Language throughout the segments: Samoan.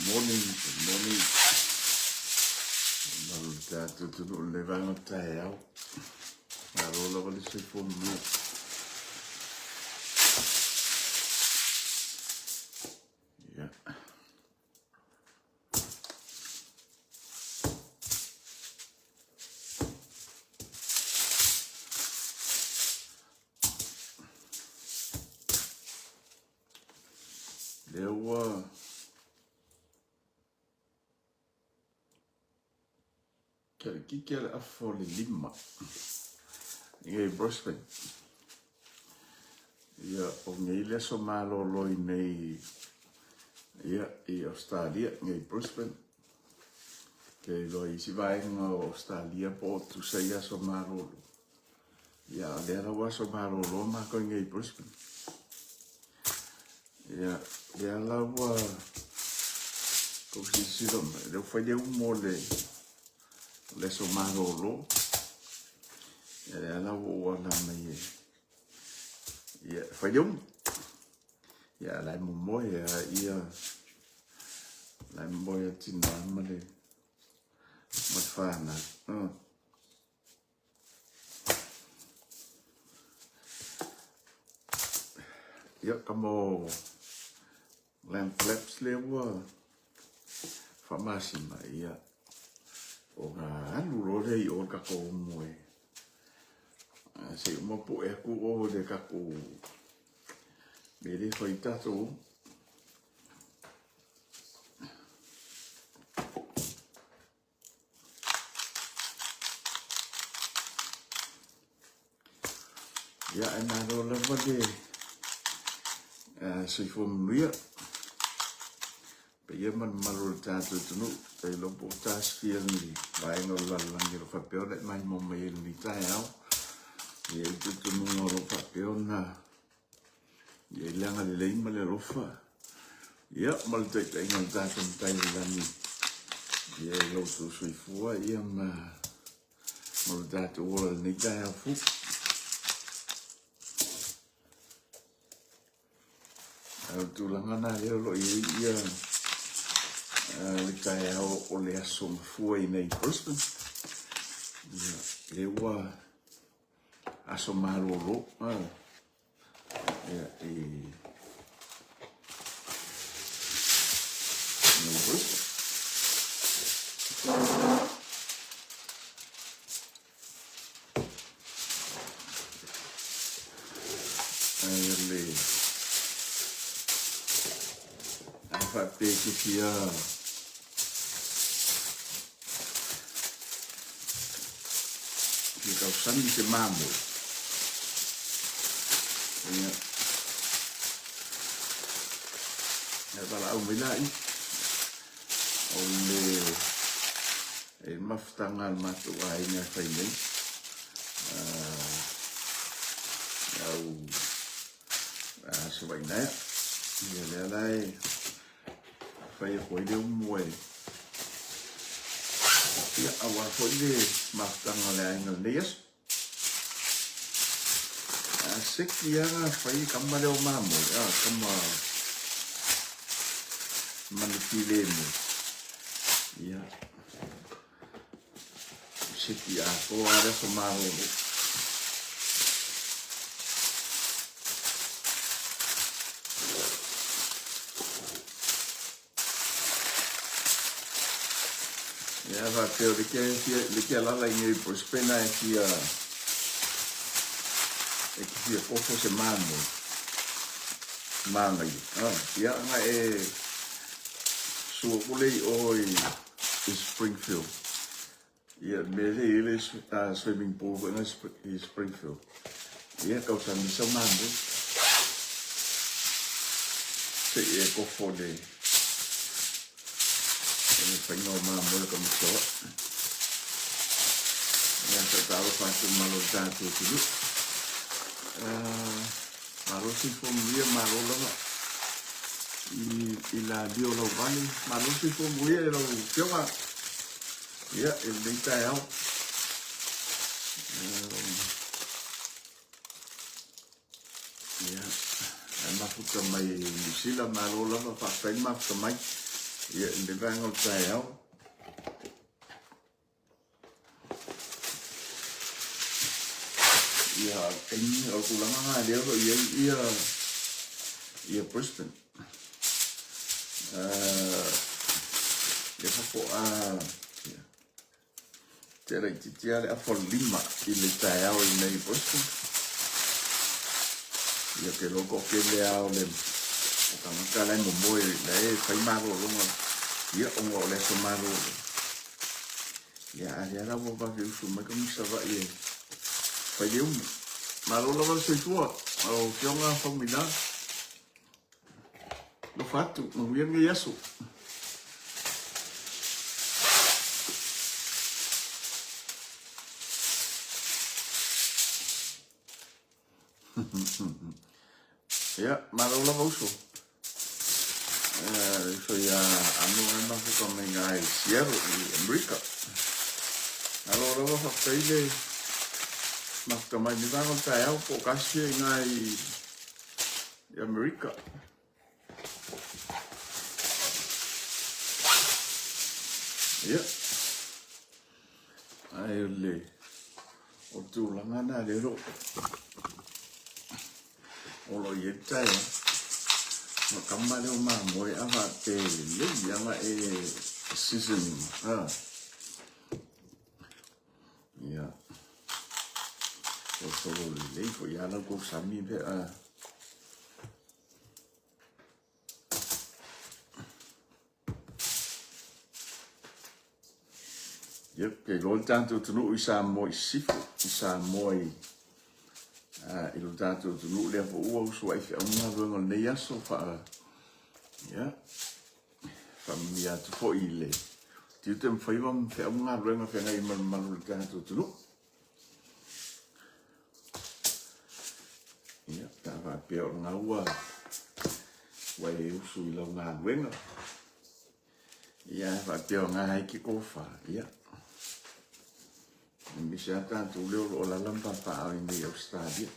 Morning, good morning. Malo le tatou atunuu i lenei vaega o le taeao. Malo lava le soifua manuia. Ia. Lea ua Kilikiki le afa o le lima i Brisbane. Ia, o nei le aso malolo i nei ia, i Australia, nei Brisbane. Ke iloa i isi vaega o Australia po o tusa i aso malolo. Ia, lea la ua aso malolo mākou i nei Brisbane. Ia, lea la ua tou silasila mai, lea ua fai le umu o le, o le aso malolo. Ia, lea la ua ou ala mai e, ia, fai le umu. Ia, la e momoe a ia, la e momoe a tina ma le, ma le whānau. Ia, ka mo lamb flaps lea ua faamasina, ia, o ngā alu loa lea i o le tatou umu e. Se i uma poe atu o le tatou mea lea e fai tatou umu. Ia, e malo lava le soifua manuia. Paia ma le mamalu o le tatou atunuu, e iloa po o tasofia ni vaega o le lalolagi o lo o faapea ona e maimoa mai ai i lenei taeao. E i ai le talitonuga o lo o faapea ona i ai le agalelei ma le alofa, ia, ma le taitaiga o le tatou Matai i le lagi, ia, i lo outou soifua, ia, ma, ma lo tatou ola i lenei taeao fou. Ae o le tulaga lena lea o lo o i ai ia le taeao o le aso mafua i nei Brisbane. Ia, lea ua aso malolo. Ia, i nei Brisbane. Ai o le a faapea e te fia fia tausami se mamoe. Ia. Ia valaau mai laia. O le e mafutaga a le matou aiga e fai nei. Au Savaii naea. Ia lea la e fai atu ai le umu e ia aua foi le mafutaga a le aiga i lenei aso. A seki lava fai e kama lea o mamoe, a kama manu filemu. Ia, seki atoa lava le aso malolo. Ia faapea o le ke fia le ke alala i nei Brisbane ae fia e ke fia kofo se mamoe māngaia. Ah, ia nga e sua kule i o i, i Springfield. Ia, mea le i le swimming pool foi na i Springfield. Ia, tausami sau mamoe. Se i e kofo le le faiga o mamoe o ka masoa. Ia, sa talofa atu i malo le tatou atunuu. Malo soifua manuia, malo lava i, i la lio lau vale. Malo soifua manuia i lau afioga. Ia, i lenei taeao. Ia, ae mafuta mai i Niu Sila, malo lava, faafetai le mafuta mai. Ia, i le vaega o le taeao. Ia, taimi o le tulaga lena lea o lo o i ai ia, ia Brisbane. Ia faatoa tea laitiiti lava le afa o le 5 i le taeao i inei i Brisbane. Ia, ou te iloa toatele lava o le o tagata la e momoe, la e fai malologa, ia, ona o le aso malolo. Ia, a lea la ua vave usu mai ka Savaii e fai le umi. Malo lava le soifua, lau Afioga Faumuina. Alofa atu, manuia lenei aso. Ia, malo lava uso. Uso ia ano ai mafuta mai ngā i Seattle i Amerika. Malo lava faafetai le mafuta mai ni vaega o le taeao po o kasia i ngā i Amerika. Ia. Ai o le o tulaga na le ro o lo i ai taeao. Ma kama lea o mamoe a faapea e lelei lava e seasoning. Ah. Ia. O solo lelei foi ala kou sami pe a. Yep, kei loa le tatou atunuu i Samoa i sisifo, i Samoa i, i lo tatou atunuu lea foi ua usu ai feauga galuega o lenei aso faa, ia, faamanuia atu foi i le tiute ma faiva ma feauga galuega feagai ma le mamalu o le tatou atunuu. Ia, pe a faapea o lena ua, ua e usu i lau galuega, ia, a faapea o lena e te tofa, ia, aemaise lava tatou lea o lo o alaala ma papaaao i inei i Ausetalia.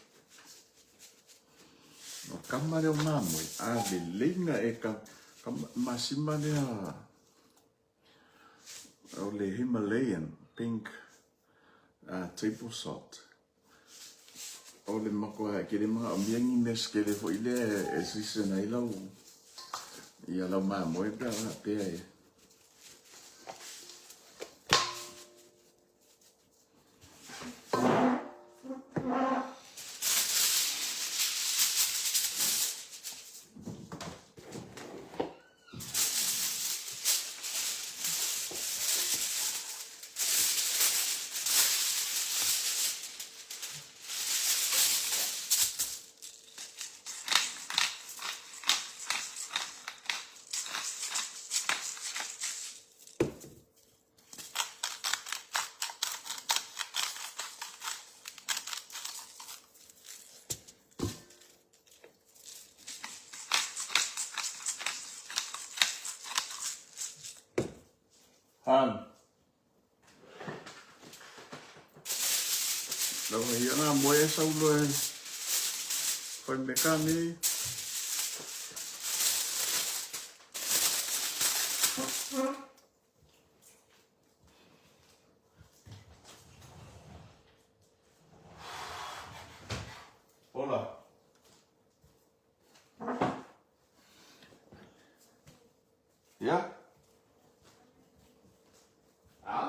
O kama lea o mamoe, a lelei na e ka, kama, masima lea o le Himalayan pink table salt. O le matua e ke le manaomia ni mea sekele foi lea e season ai lau ia lau mamoe pe a faapea e Han. Lau ia ngā moe e saulo e whai me ka nei. Hola. Ia? A?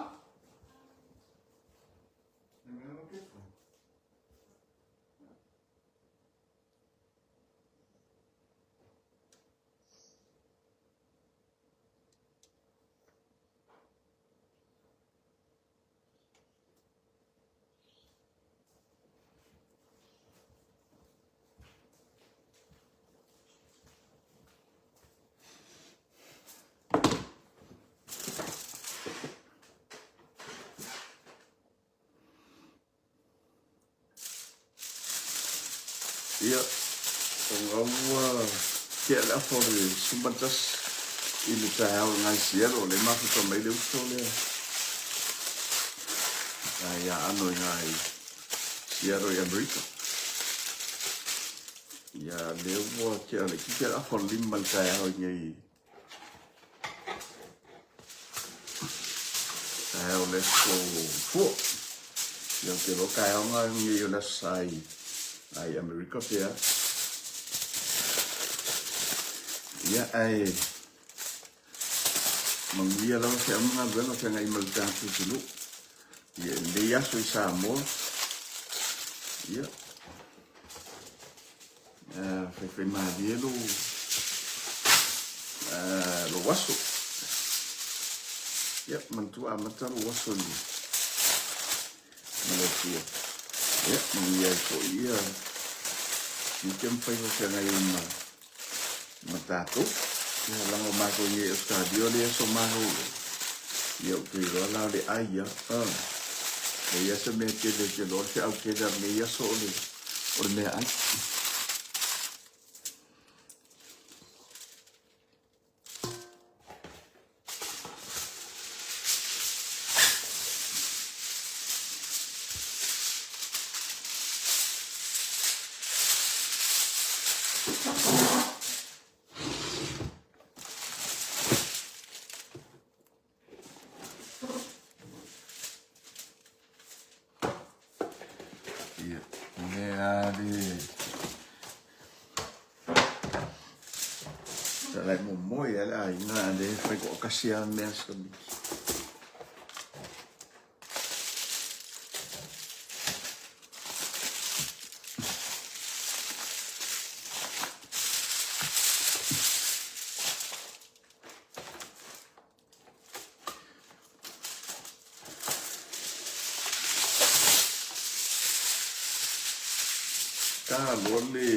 Ia, o ngā ua tea le afa o le 11 i le taeao i ngai Seattle, le mafuta mai le uso lea. Ai ia ano i ngai Seattle i Amerika. Ia, le ua tea le kite le afa o le 5 le taeao i ngai Taeao le aso fua. Ia ou te iloa taeao na nei o le aso sa i ai Amerika pe a. Ia ae manuia lava feau ma galuega feagai ma le tatou atunuu. Ia i lenei aso i Samoa. Ia faifaimalie lou lou aso. Ia, manatua amata lou aso i ma le Atua. Ia, manuia ai foi ia tiute ma faiva feagai ai ma ma tatou. Ia, leaga o matou i nei Australia o le aso malolo. Ia, ou te iloa la o le ai lava. Ah. Leai lava se mea tele ou te iloa o le feau tele lava o lenei aso o le o le meaai. Ia, lea le talai momoe a le aiga a le fai toatasi lava mea a si tamaiti. Ta loa le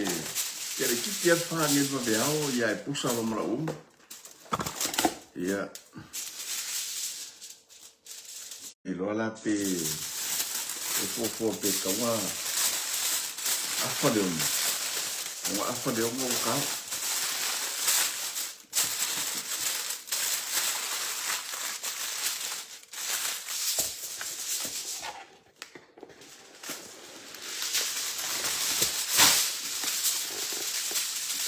ke le kiti a fa nge va veao ia e pusa lo mala uma. Ia i loa la pe e fuafua pe taua afa le ono. Ua afa le ono o kau.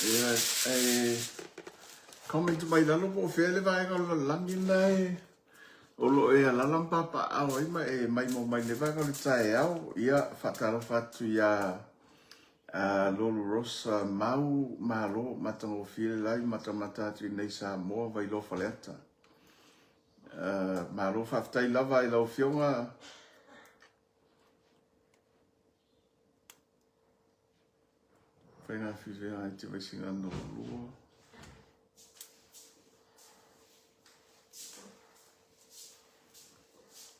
Ia, e comment mai lalo po o fea le vaega o le lalolagi lena e o lo o e alala ma papaaao ai ma e maimoa mai le vaega o le taeao. Ia, faatalofa atu iā A Lolo Rosa Mau Malo matagofie le lai matamata atu i nei Samoa Vailoa Faleata. Malo faafetai lava i lau Afioga. Faiga filifiliga ai te vaisiga no lua.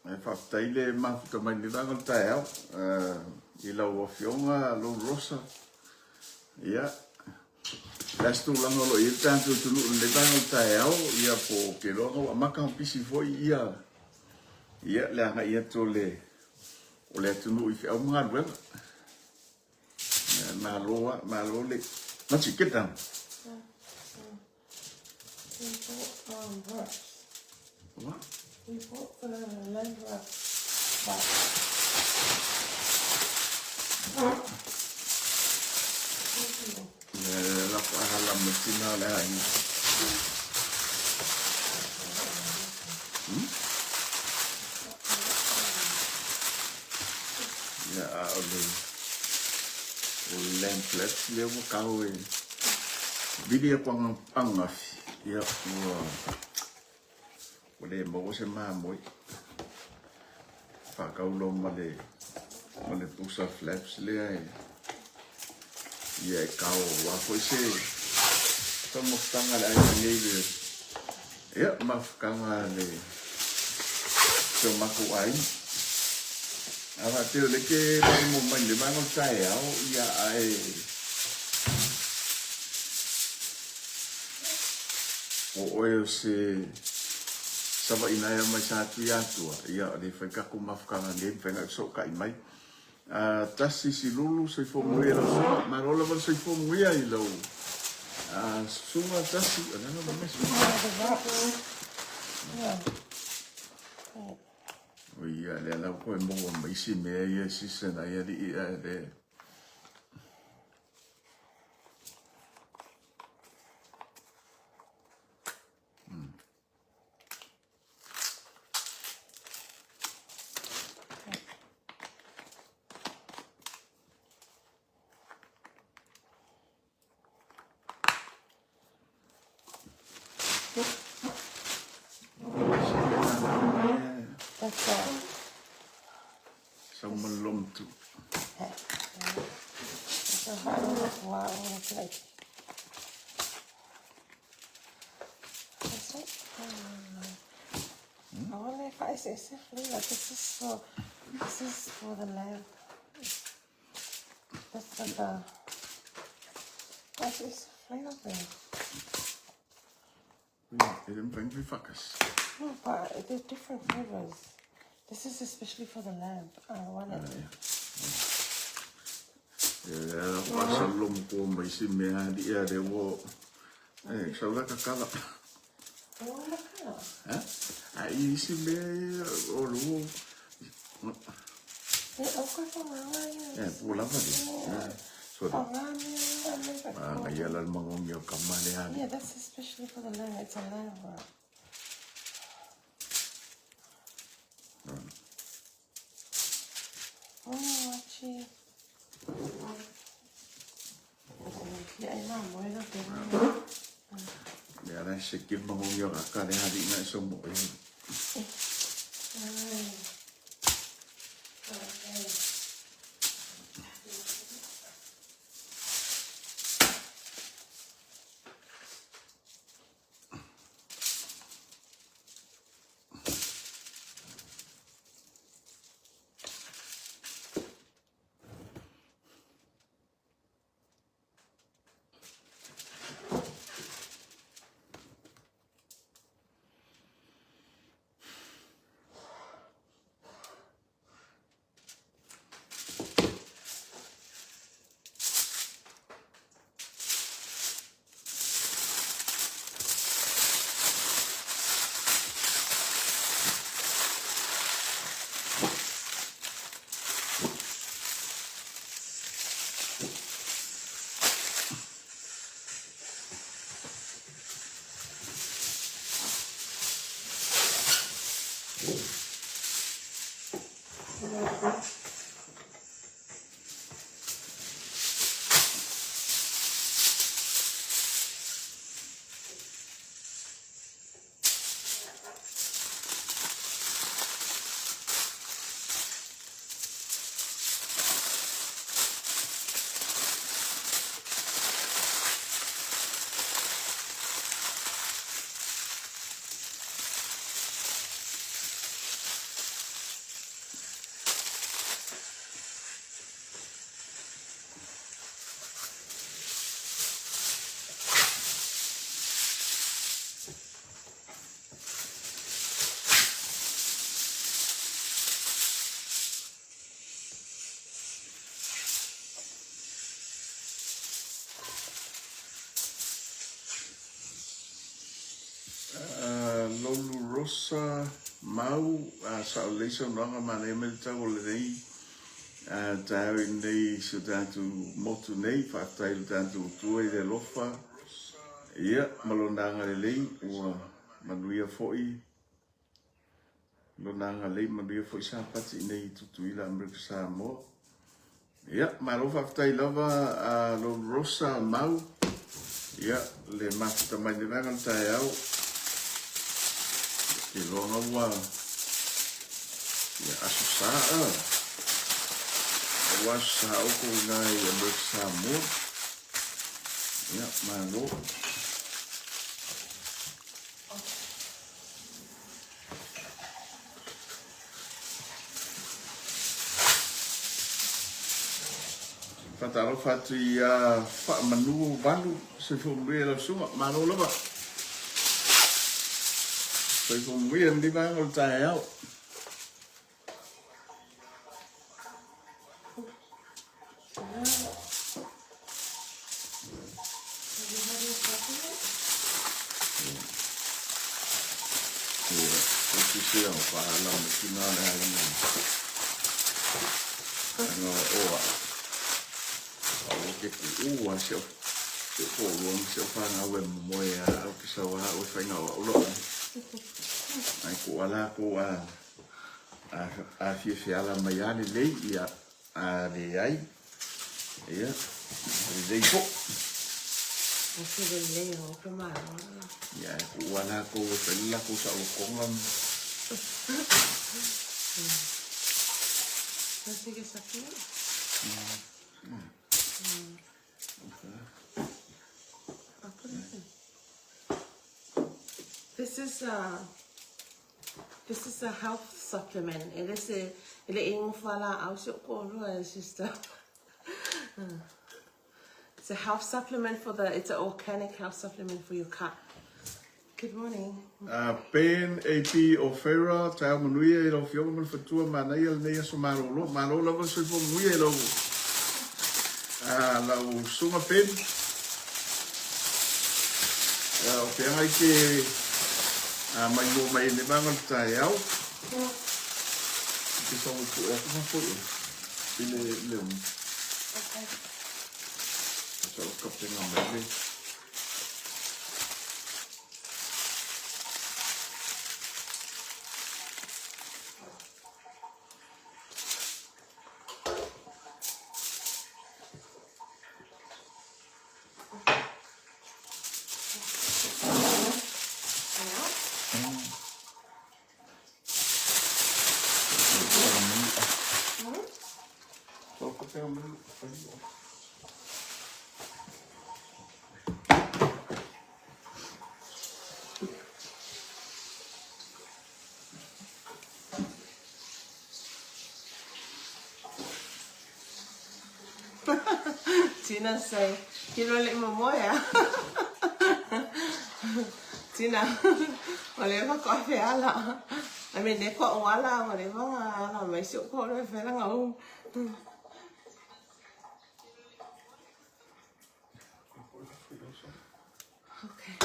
Ae faafetai le mafuta mai lenei vaega o le taeao i lau Afioga Lou Rosa. Ia, le a se tulaga o lo o i ai le tatou atunuu i lenei vaega o le taeao, ia po o ke iloa ua amata ona pisi foi ia, ia le agai atu o le, o le atunuu i feau ma galuega. Malo lava, malo le... Machi, get down. We bought wraps. What? We bought the lamb wraps back. Le la pahala matina le aiga. Ia, a o le o le lamb flaps lea ua kau e vili aku angafi. Ia, ua ua le maua se mamoe. Faakau loa ma le ma le pusa flaps lea e ia e kao aua foi se taumafataga a le aiga nei le ia mafutaga a le si o matou aiga. A faapea o lea e te maimoa mai i le vaega o le taeao, ia ae o oe o se Savaʻi naea mai Satuiatua, ia o lea e fai tatou mafutaga nei, mafai ona e fesootai mai. Tasi Silulu, soifua manuia i lau susuga. Malo lava le soifua manuia i lau susuga Tasi. O le a lava le susuga? O ia, lea la ua toe maua ma isi mea ia sisa nai alii ae le. It's a Saumalomtu. It's a wow, like I wonder if I say like this is for this is for the lamp. That's like a what is flavor thing? E le mfai fi fakas. No, but they're different flavors. This is especially for the lamp. I want it. E wa sa lom ko mai si mea di ia le wo. E sa la ka kala. Oh, look Ha? A i si mea o lu. E o ka fa manga E pu lava di. So Fa manga Ah, ngai ala le mangongi o kama le ali. Yeah, that's especially for the lamb. It's a lamb wrap. Oh, actually. Le ala se ki mangongi o kaka le ali ngai so mo e. Lolu Rosa Mau, sa o leisa noanga ma nei mele tau o le nei taeao i nei si o tatou motu nei, faafetai i lo tatou Atua i le alofa, ia, ma lona agalelei, ua manuia foi lona agalelei, manuia foi Sapati i nei i Tutuila, Amerika Samoa. Ia, malo faafetai lava a Lolu Rosa Mau, ia, le mafuta mai le vaega o le taeao. Ke loa ua ia aso sa a. Ua aso sa o ko ina i Amerika Samoa. Ia, malo. Faatalofa atu ia Faamanu Valu, soifua manuia i lau susuga, malo lava. Soifua manuia lenei vaega o le taeao. Ia, o sisi au whaala me kina le ainga. Anga o a. O ke ku ua se o se o luang se o whanga ue moe a au ke sawa o whainga o au loa. Ai ku ala ku a a fia fiala mai a le lei ia a le ai. Ia, le lei po. O se le lei o ke malo. Ia, ku ala ku whaila ku sa o konga. take a supplement? Okay. I'll put it in. This is a this is a health supplement. It is a ele ingo fala au se ko lo sister. It's a health supplement for the it's an organic health supplement for your cut. Good morning. Ben AP O'Farrell, taeao manuia i lau Afioga ma le Fatua, manaia lenei aso malolo. Malo lava le soifua manuia i lau, lau susuga Ben. O feagai ke maimoa mai e le vaega o le taeao. Ke sau e pue atu fafo i i le le umu. Okay. Sau kapenga mai le. Tina say, you don't let me moya. Tina, whatever coffee ala. I mean, they call wala, whatever ala, my soup call the fella. Okay.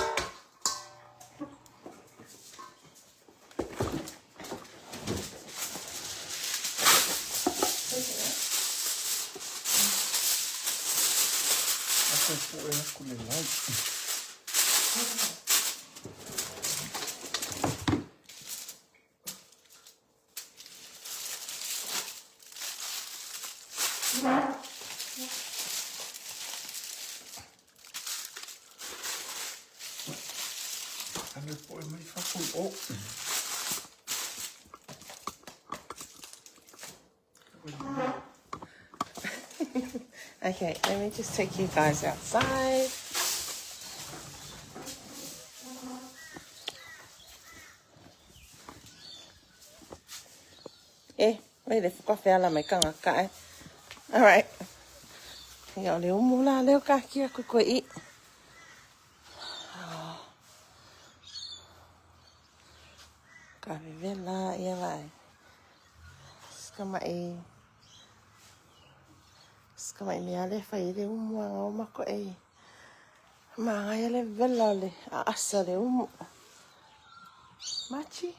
Okay, let me just take you guys outside. Eh, wait, le fuka wheala mai kanga ka e. All right. Ia o le umu la leo ka kia koe koe i. Ka vevela ia vai. Ska mai. Ska mai mea le whai le umu a ngau mako e. Ma ngai le vela le a asa le umu. Machi.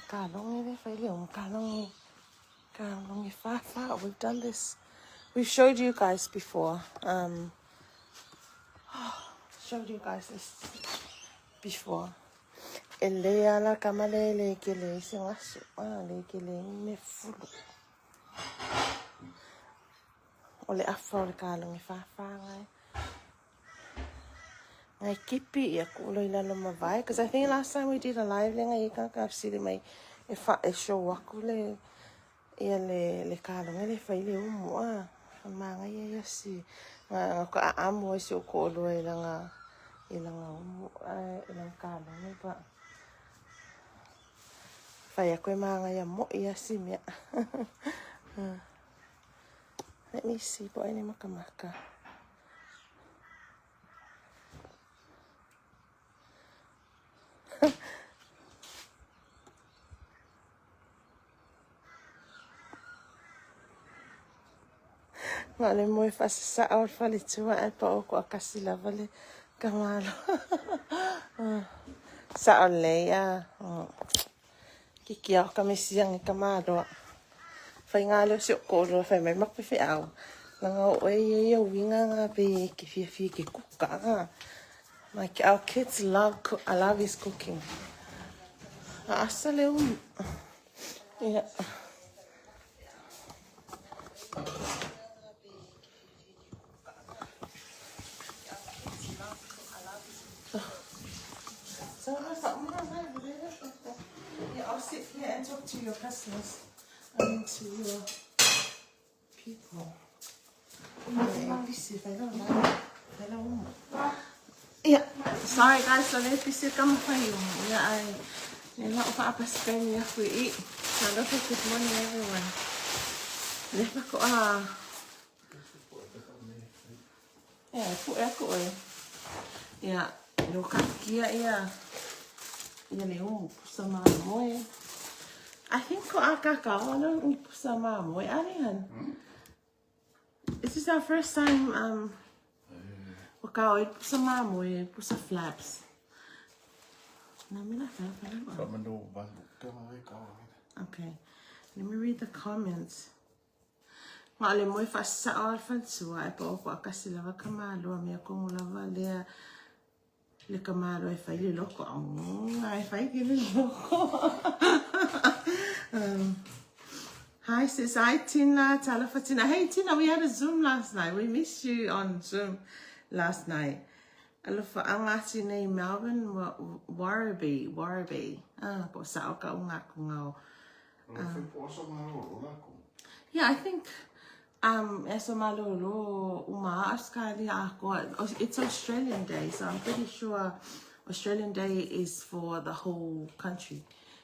Ka longi le whai le umu. Ka longi. Ka longi whawha. We've done this. We've showed you guys before. Showed you guys this before. E le ala ka male le ke le se ngaso a le ke le me fulu. O le afa o le ka longi whawha ngai. Ngai kipi ia ku lo ila lo mawai. Because I think last time we did a live le ngai ka ka sili mai e fa e show aku le ia le le ka longi le whai le umu a. Ma ngai ia si nga ka a amo si o ko lo e langa i langa umu a i langa ka longi pa. Whai a koe maa ngai a mo ia si mea. Let me see po ai ni makamaka. Ma le moe whasasa au whale tua e pa o ko akasi lava le kamalo. Sa o le ia. Kiki au ka mesi ang kamalo. Whai ngā leo si o kōrua whai mai mapefe au. Nanga o e ia ia winga ngā pe ke fia fia ke kuka ngā. Like our kids love, I love his cooking. Asa le umu. Yeah. So, talk to your customers. I mean to your people. Yeah, sorry guys, so le pisi ka mawhai o ia ai. Le la o whaapasi kai ni aku i. Talofa, good morning everyone. Le whako a. Ia, puʻe aku ʻoe. Ia, lo kakia ia. Ia le umu pusa mamoe. I think ko a kakao ano ni pusa mamoe ale han. This is our first time o ka oi pusa mamoe, pusa flaps. Na me la fa fa. Okay. Let me read the comments. Ma o le moe faasasao a le faletua e pao ko akasi lava ka malo a mea kongo lava lea le ka malo e fai le loko oh, e fai ke le loko hi sis hi Tina talofa Tina hey Tina we had a Zoom last night we missed you on Zoom last night alofa anga ati nei Melbourne Werribee Werribee ah po sao ka unga ku ngao Yeah, I think um aso malolo uma Australia akoa. It's Australian Day, so I'm pretty sure Australian Day is for the whole country.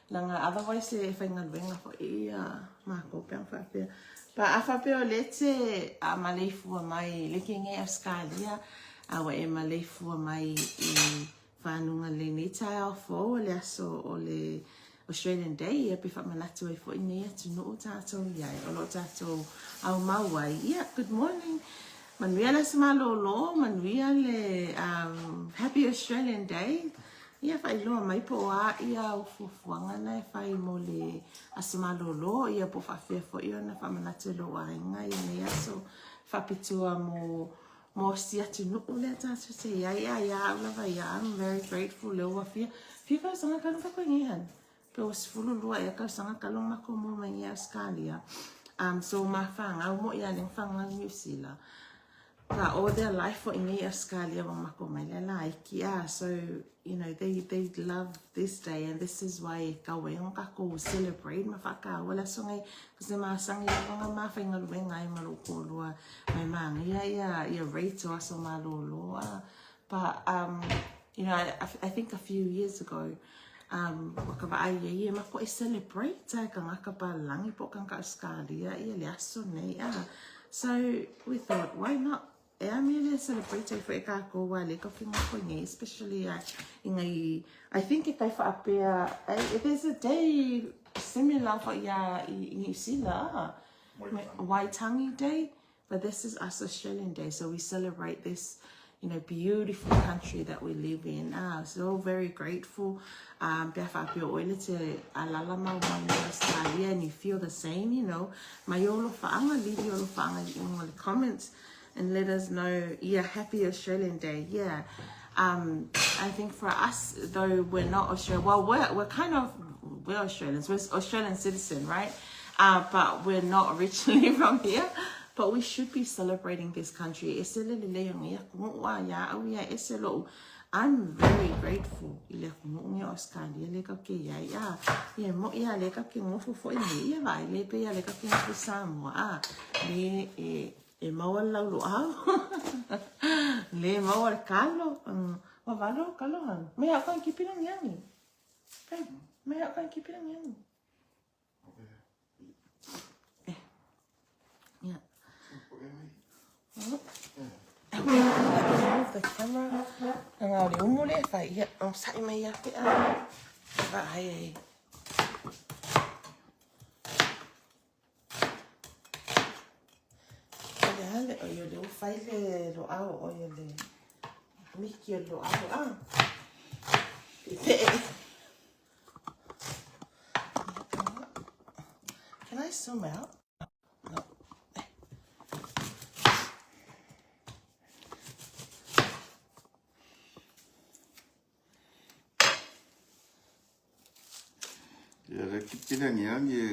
Langa otherwise e whaingaluenga fo ia mako pe whapea. But a whapea o le te a maleifua mai le ke nge Australia a wa e maleifua mai i Fanuga lenei taeao fou o le aso o le Australian Day ia pe faamanatu ai foʻi nei atunuu tatou iai o loo tatou aumau ai ia good morning manuia le aso malōlō manuia le um, happy Australian Day ia faailoa mai po o a ia au fuafuaga na e fai mo le aso malōlō ia po o faafefea foʻi ona faamanatu e lou aiga ia nei aso faapitoa mo Mo si atunuu lea tatou te iai a ia au lava ia I'm very grateful lea ua fia fia tausaga talu ka koe nei han pe ua 12 ea tausaga talu makou mo mai nei Australia um so ma whangau mo ia leng whangau New Zealand ka all their life fo inei Australia wa makou mai le la iki a so you know they they love this day and this is why e kau ai ona kakou celebrate ma whaakaua le aso nei cause e masangi lava nga mawhaingaluega ai ma lou toalua mai magia ia ia rate o aso malōlō a but um you know I, I think a few years ago um wa ka vaai ai e mako e celebrate ai ka ngaka palangi po ka ngaka Australia ia le aso nei a so we thought why not E a mea lea celebrate ai foʻi kākou a le ka finga koe nei, especially i ngai, I think e kai whaapea, there's a day similar for ia i New Zealand, ah, Waitangi Day, but this is us Australian Day, so we celebrate this, you know, beautiful country that we live in. Ah, so very grateful. Pe a whaapea oe le te alala mau mai nei Australia and you feel the same, you know, mai o alofaanga, leave your alofaanga i le comments. And let us know, yeah, happy Australian Day, yeah. I think for us, though we're not Australian, well, we're, we're kind of, we're Australians, we're Australian citizen, right? But we're not originally from here. But we should be celebrating this country. Ese le lelei o ngai atunuu a ia au ia ese lou. I'm very grateful i le atunuu ngai o Australia le kau ke iai a. Ia mo ia le kau ke ngofo foi me ia vai le pe ia le kau ke ngofo Samoa a. Le e E maua le lau luau. Le maua le kalo. Ua valo kalo han. Me hao kan kipi langi angi. Babe, me hao kan kipi langi angi. Eh. Yeah. Okay, let me move the camera. Nga o le umu le whai. Ia, o sai mai ia pe a. Va hai ai. O le ale o ia le ufai le loau o ia le miki o le loau a. Can I zoom out? No. Ia le kipilangi angi e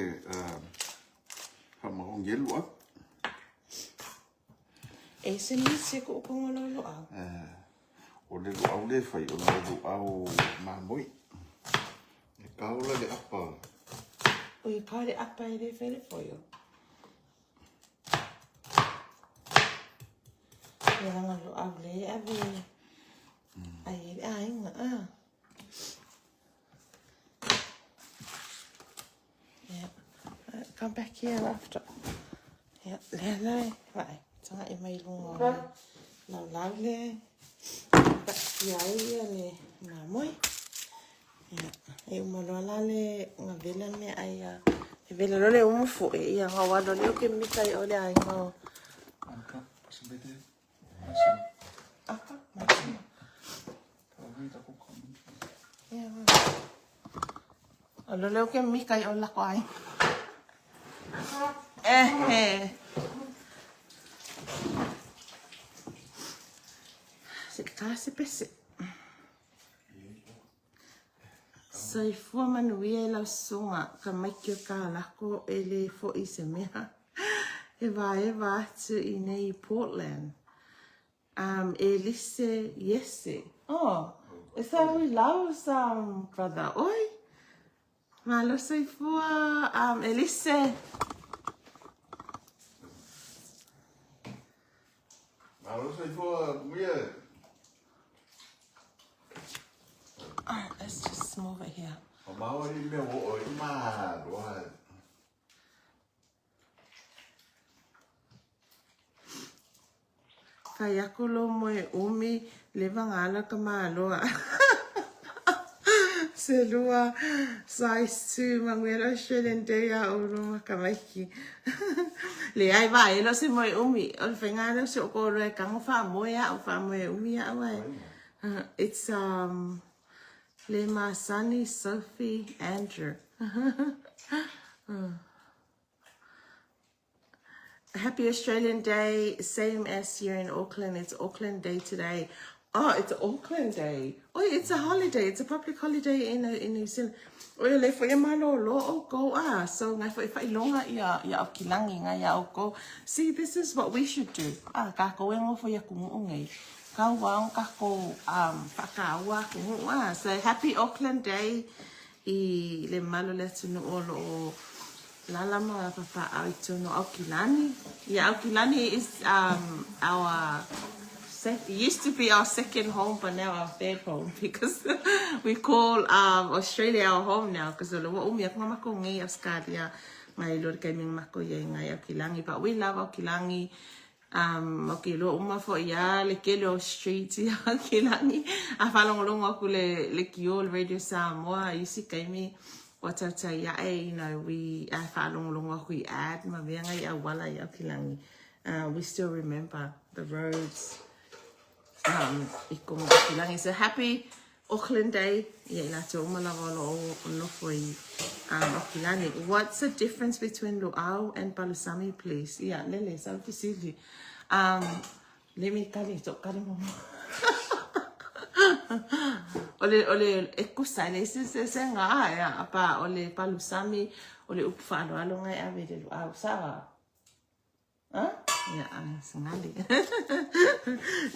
whaamaongi e lua. E se nisi e ko kongo lo lo au. O le luau le whai, o le luau māmoi. E kaola le apa. Oi, kau le apa e le fai le foio. Ia langa lo au le ave. Ai e le aiga, ah. Yeah. Come back here after. Yeah, lea lai, vai, tanga i mai lunga o le laulau le. Paʻatia ai ia le mamoe. Ia, e uma loa la le gavela mea ai a. E vela loa le umu foe, ia nga walo le o ke mika i o le aiga o. Aka, pasibete. Asim. Aka, masima. Ia, o lo leo ke mika i o lako ai. Eh, eh. Se ka se pese. Soifua manuia e lau susuga ka maiki o Kalako e le fo'i se mea e vaeva atu i nei i Portland. Um, Elise Iese. Oh, is that we loves um, brother? Oi! Malo soifua, um, Elise. Malo soifua, muia. Alright, let's just move it here. O maua i mea o i māroa. Fai aku lo moe umi leva ngala ka maloa. Se lua size 2 manguera Australian Day a o luma ka maiki. Leai vae lo se moe umi. O le whainga leo se o kōrua e kango wha moe au, wha moe umi au ai. It's um, Le Masani Sophie Andrew. Happy Australian Day, same as here in Auckland. It's Auckland Day today. Oh, it's Auckland Day. Oh, it's a holiday. It's a public holiday in, in New Zealand. O le fo ia malo lo o ko ah. So ngai fo i whailonga ia ia o kilangi ngai ia o ko. See, this is what we should do. Ah, ka ko wengo fo ia kungu ngai. Ka waong ka ko um whakaua kungu ah. So happy Auckland Day i le malo le atunuu o lo o lala ma papaʻao i tonu o Aukilani. Yeah, Aukilani is um, our it used to be our second home, but now our third home because we call um, Australia our home now because o le ua umi aku nga mako ngai Australia ngai lo kai ming mako ye ngai Aukilani. But we love Aukilani. Um, o ke loa uma foʻi a le kele o streets i Aukilani. A whaalongolongo aku le, le kio, le Radio Samoa, i isi kaimi, ua tautai ae, you know, we, a whaalongolongo aku i ad ma mea ngai auala i Aukilani. We still remember the roads um, i konga Aukilani. So happy Auckland Day, ia i latou uma lava o lo o nofo i um, Aukilani. What's the difference between luau and palusami, please? Ia, lele, sau fesili. Um, let me kali, to kali mo. o le, o le, e kusa, le se se se ngā, ia, apa, o le palusami, o le upu whaaloalo ngai ave le luau, sawa? Ah, ia, singale.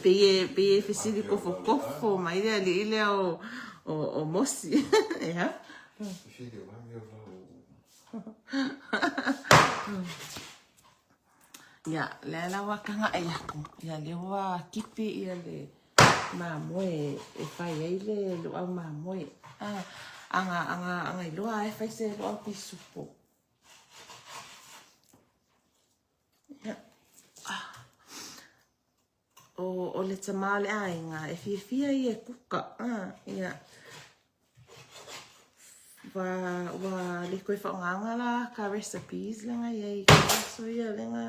Pe e, pe e fesili kofokofo mai le alii lea o, o, o Mosi. Ia. Fesili o mami o lau. Ia, lea la ua kanga ai aku. Ia, le ua kipi ia le mamoe e fai ai le luau mamoe. Ah, anga, anga, anga iloa e fai se luau pisupo. Ia. Ah. O, o le tamā o le aiga, e fiafia ia e kuka. Ah, ia. Ua, ua le koe whaongaonga la ka recipes le ngai ai ka so ia le nga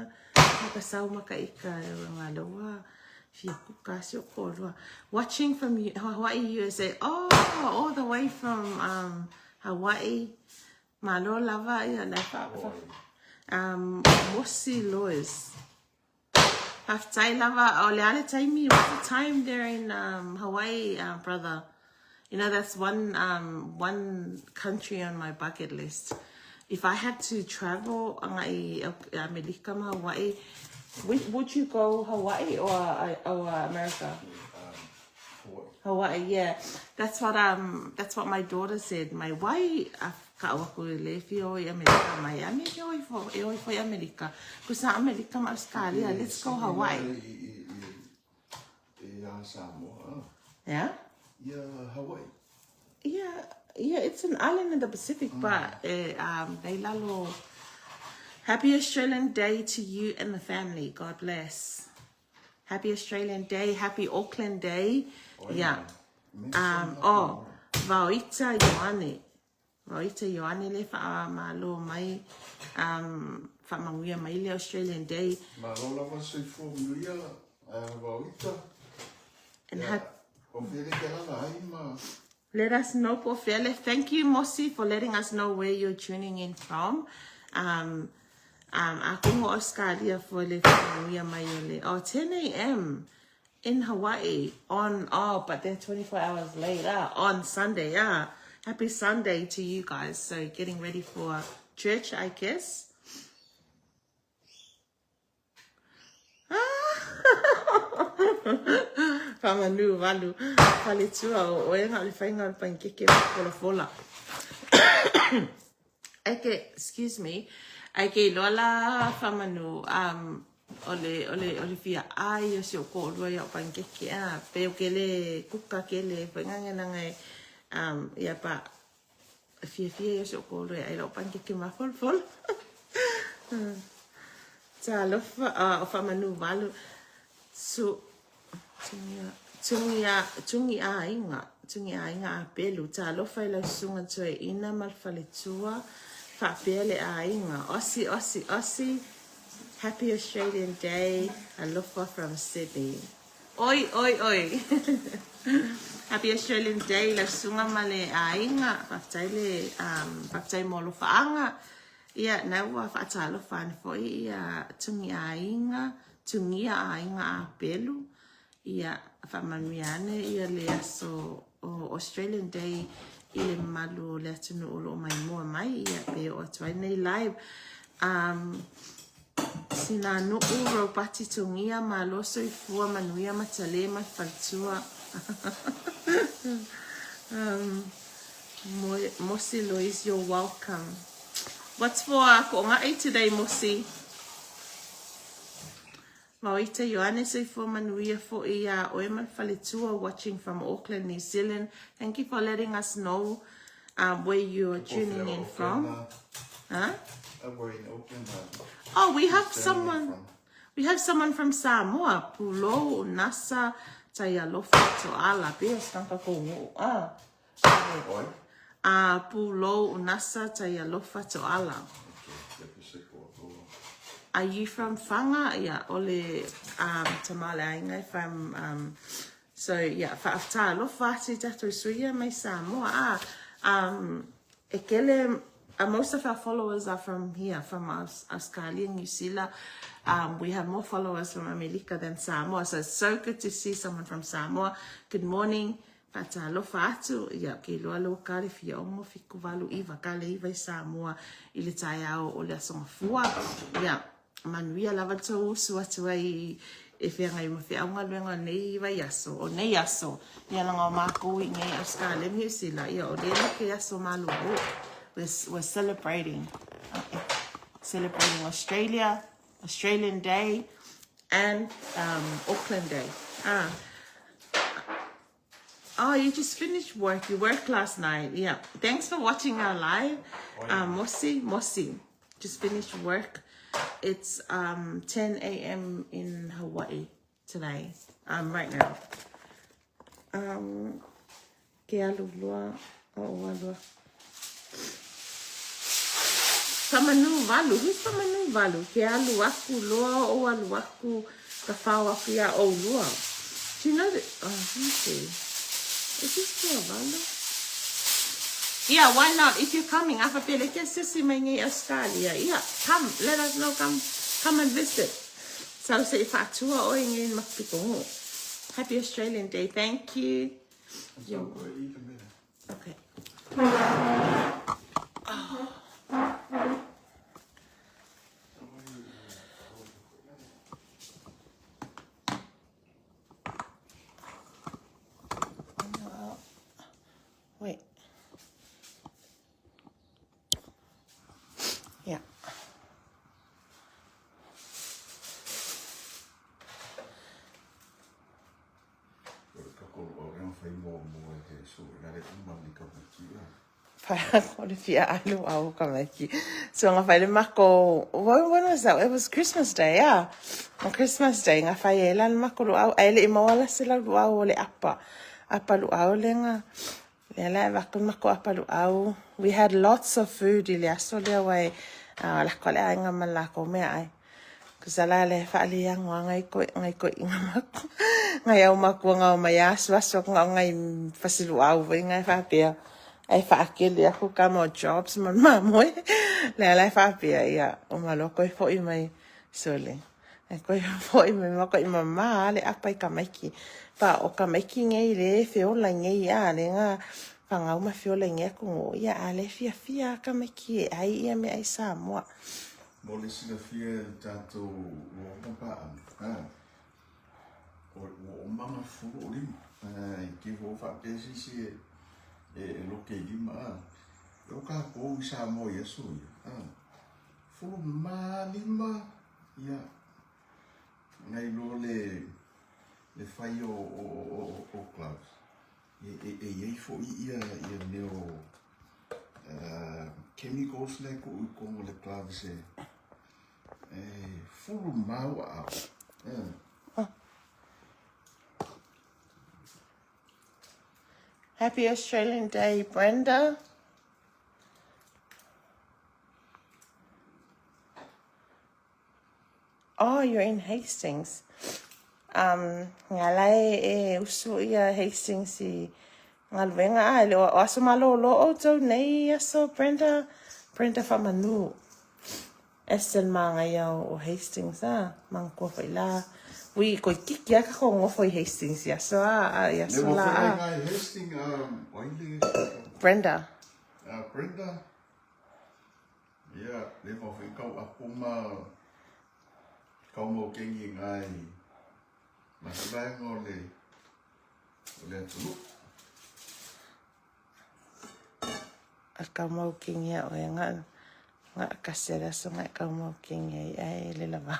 ka sau maka ika e nga loa fia kuka si o kōrua. Watching from Hawaii, USA. Oh, all the way from um, Hawaii. Malo lava ia le fa, fa, um, Mosi Lois. Faafetai lava, o le a le taimi, what's the time there in um, Hawaii, uh, brother? You know, that's one, um, one country on my bucket list. If I had to travel anga i Amerika ma Hawaii, would, would you go Hawaii or, uh, or America? Hawaii. Hawaii, yeah. That's what um that's what my daughter said. My why Ka'au aku e le fia o i Amerika mai a me e o ifo e o ifo i Amerika. Kusa Amerika ma Australia. Let's go Hawaii. E a Samoa. Yeah? Ia Hawaii. Yeah, it's an island in the Pacific, but they lalo. Happy Australian Day to you and the family. God bless. Happy Australian Day. Happy Auckland Day. Yeah. Oh, Vaoita Ioane. Vaoita Ioane le whaamalo mai, whamanguia mai le Australian Day. Malo lava soifua manuia Vaoita. And Ia, o fea le ke alala ai ma. Let us know po fele. Thank you, Mosi, for letting us know where you're tuning in from. A kongo Australia for le whakanuia mai o le. Oh, 10 a.m. in Hawaii on, oh, but they're 24 hours later on Sunday. Yeah. Happy Sunday to you guys. So getting ready for church, I guess. Whamanu walu, faletua o oe nga le whainga o le pankeke ma fola fola. Eke, excuse me, ai ke iloa la whamanu, o le, o le, o le fia ai o si o kōrua ia o pankeke, a, pe o ke le kuka ke le whainga nanga e, ia pa, fia fia ia o si o kōrua ia ai la o pankeke ma fola fola. Talofa, o whamanu walu, su, tungia, tungia, tungi a inga, tungi a inga a pelu, talofa i lau sunga toe ina ma le faletua, whaapea le a inga, osi, osi, osi, Happy Australian Day, alofa from Sydney. Oi, oi, oi. Happy Australian Day, lau sunga ma le a inga, whaftai le, whaftai mo alofa anga. Ia, na ua whaatalofa ane foi ia tungi a inga, tungia a inga a pelu. Ia, whaamanuia ane ia le aso o Australian Day i le malu o le atunu o loo mai mua mai ia pe o atu ai nei live. Sina nuu Robati Tongia ma lo soifua manuia matale ma faletua. Mosi Louise, you're welcome. What's for ko'onga'i today, Mosi? Maoita Ioane soifua manuia fo'i iā oe ma le faletua watching from Auckland, New Zealand. Thank you for letting us know where you are tuning in from. Huh? We're in Auckland. Oh, we have someone. We have someone from Samoa. Pulo, Nasa, Taialofa, Toala. Be stanka ko ah. Oi? Pulo, Nasa, Taialofa, Toala. Okay. Are you from Whanga? Yeah, ole tamale ainga from so yeah, whaatalofa atu tatou suia mai Samoa. E kele, most of our followers are from here, from Australia, New Zealand. We have more followers from America than Samoa, so it's so good to see someone from Samoa. Good morning. Whaatalofa atu, ia, ke loa loa ka le fia ongo fiku valu iwa ka le iwa i Samoa i le tai ao o le asonga fua. Ia, manuia lava tau usu atu ai e whianga i ma whiaunga luenga nei vai aso, o nei aso. Ia langa o mākou i ngei Australia, New Zealand, ia o lele ke aso malulu. We're celebrating. Celebrating Australia, Australian Day, and Auckland Day. Oh, you just finished work. You worked last night. Yeah. Thanks for watching our live. Mosi. Just finished work. It's 10 a.m. in Hawaii today. Right now. Ke alu lua, o alua. Whamanu walu. Who's whamanu walu? Ke alu aku loa o alu aku ka whao aku ia o lua. Do you know that? Oh, let me see. Is this for valu? Yeah, why not? If you're coming, afa pele ke sisi mai ngai Australia. Yeah, come. Let us know. Come and visit. So say whātua o ngai mapikongo. Happy Australian Day. Thank you. So, eat a minute. Okay. Wait. so la le uma le tamaiti a. Whai o le fia alu au ka maiki. So nga whai le mako, when was that? It was Christmas Day, yeah. On Christmas Day, nga whai e la le mako lu au, ai le i mawala se la lu au o le apa. Apa lu au le nga, le la e wako mako apa lu au. We had lots of food i le aso lea wai, uh, la ko le ainga ma la ko mea ai. Kusa la le whaaliangoa ngai ko ngai ko inga mako. Ngai au makua ngao mai aso aso ngao ngai fasilu au vai ngai whapea. Ai whaakele aku ka mo jobs ma mamoe. Le ala whapea ia o malo koe foi mai sole. Ai koe foi mai mako i mama le apa i ka maiki. Pa o ka maiki ngei le feola ngei a le nga whangau ma feola ngei aku ngo ia a le fia fia ka maiki e ai ia me ai Samoa. Mo le silafia e le tatou ua oma paaga, a, o ua oma na fulu o lima. A, i te fo faapea sisi e, e, e loke i lima, a. E o kākou i Samoa i aso ia, a. Fulu mā lima, ia, ngai loa le, le fai o, o, o, o, o gloves. E, e, e iai foi ia, ia mea o, uh, chemicals le ku i kongo le gloves e, e fulu mau a. Yeah. Happy Australian Day, Brenda. Oh, you're in Hastings. Um, nga la e, e usu ia Hastings i galuega a le o aso malōlō outou nei aso Brenda, Brenda Whamanu. Aston māngai au o Hastings a, mangkua foi la. Ui, koi kiki a kako ngofo i Hastings i aso a, a i aso Le la mo a. ngai Hastings, um, oi le, Brenda. Brenda. Ia, le mau foi kau apo ma kau mau kengi ngai ma se vaega o le o le atunuu. A kau mau kengi a oe nga nga kasi le aso nga kau mau kengi ai ai le lava.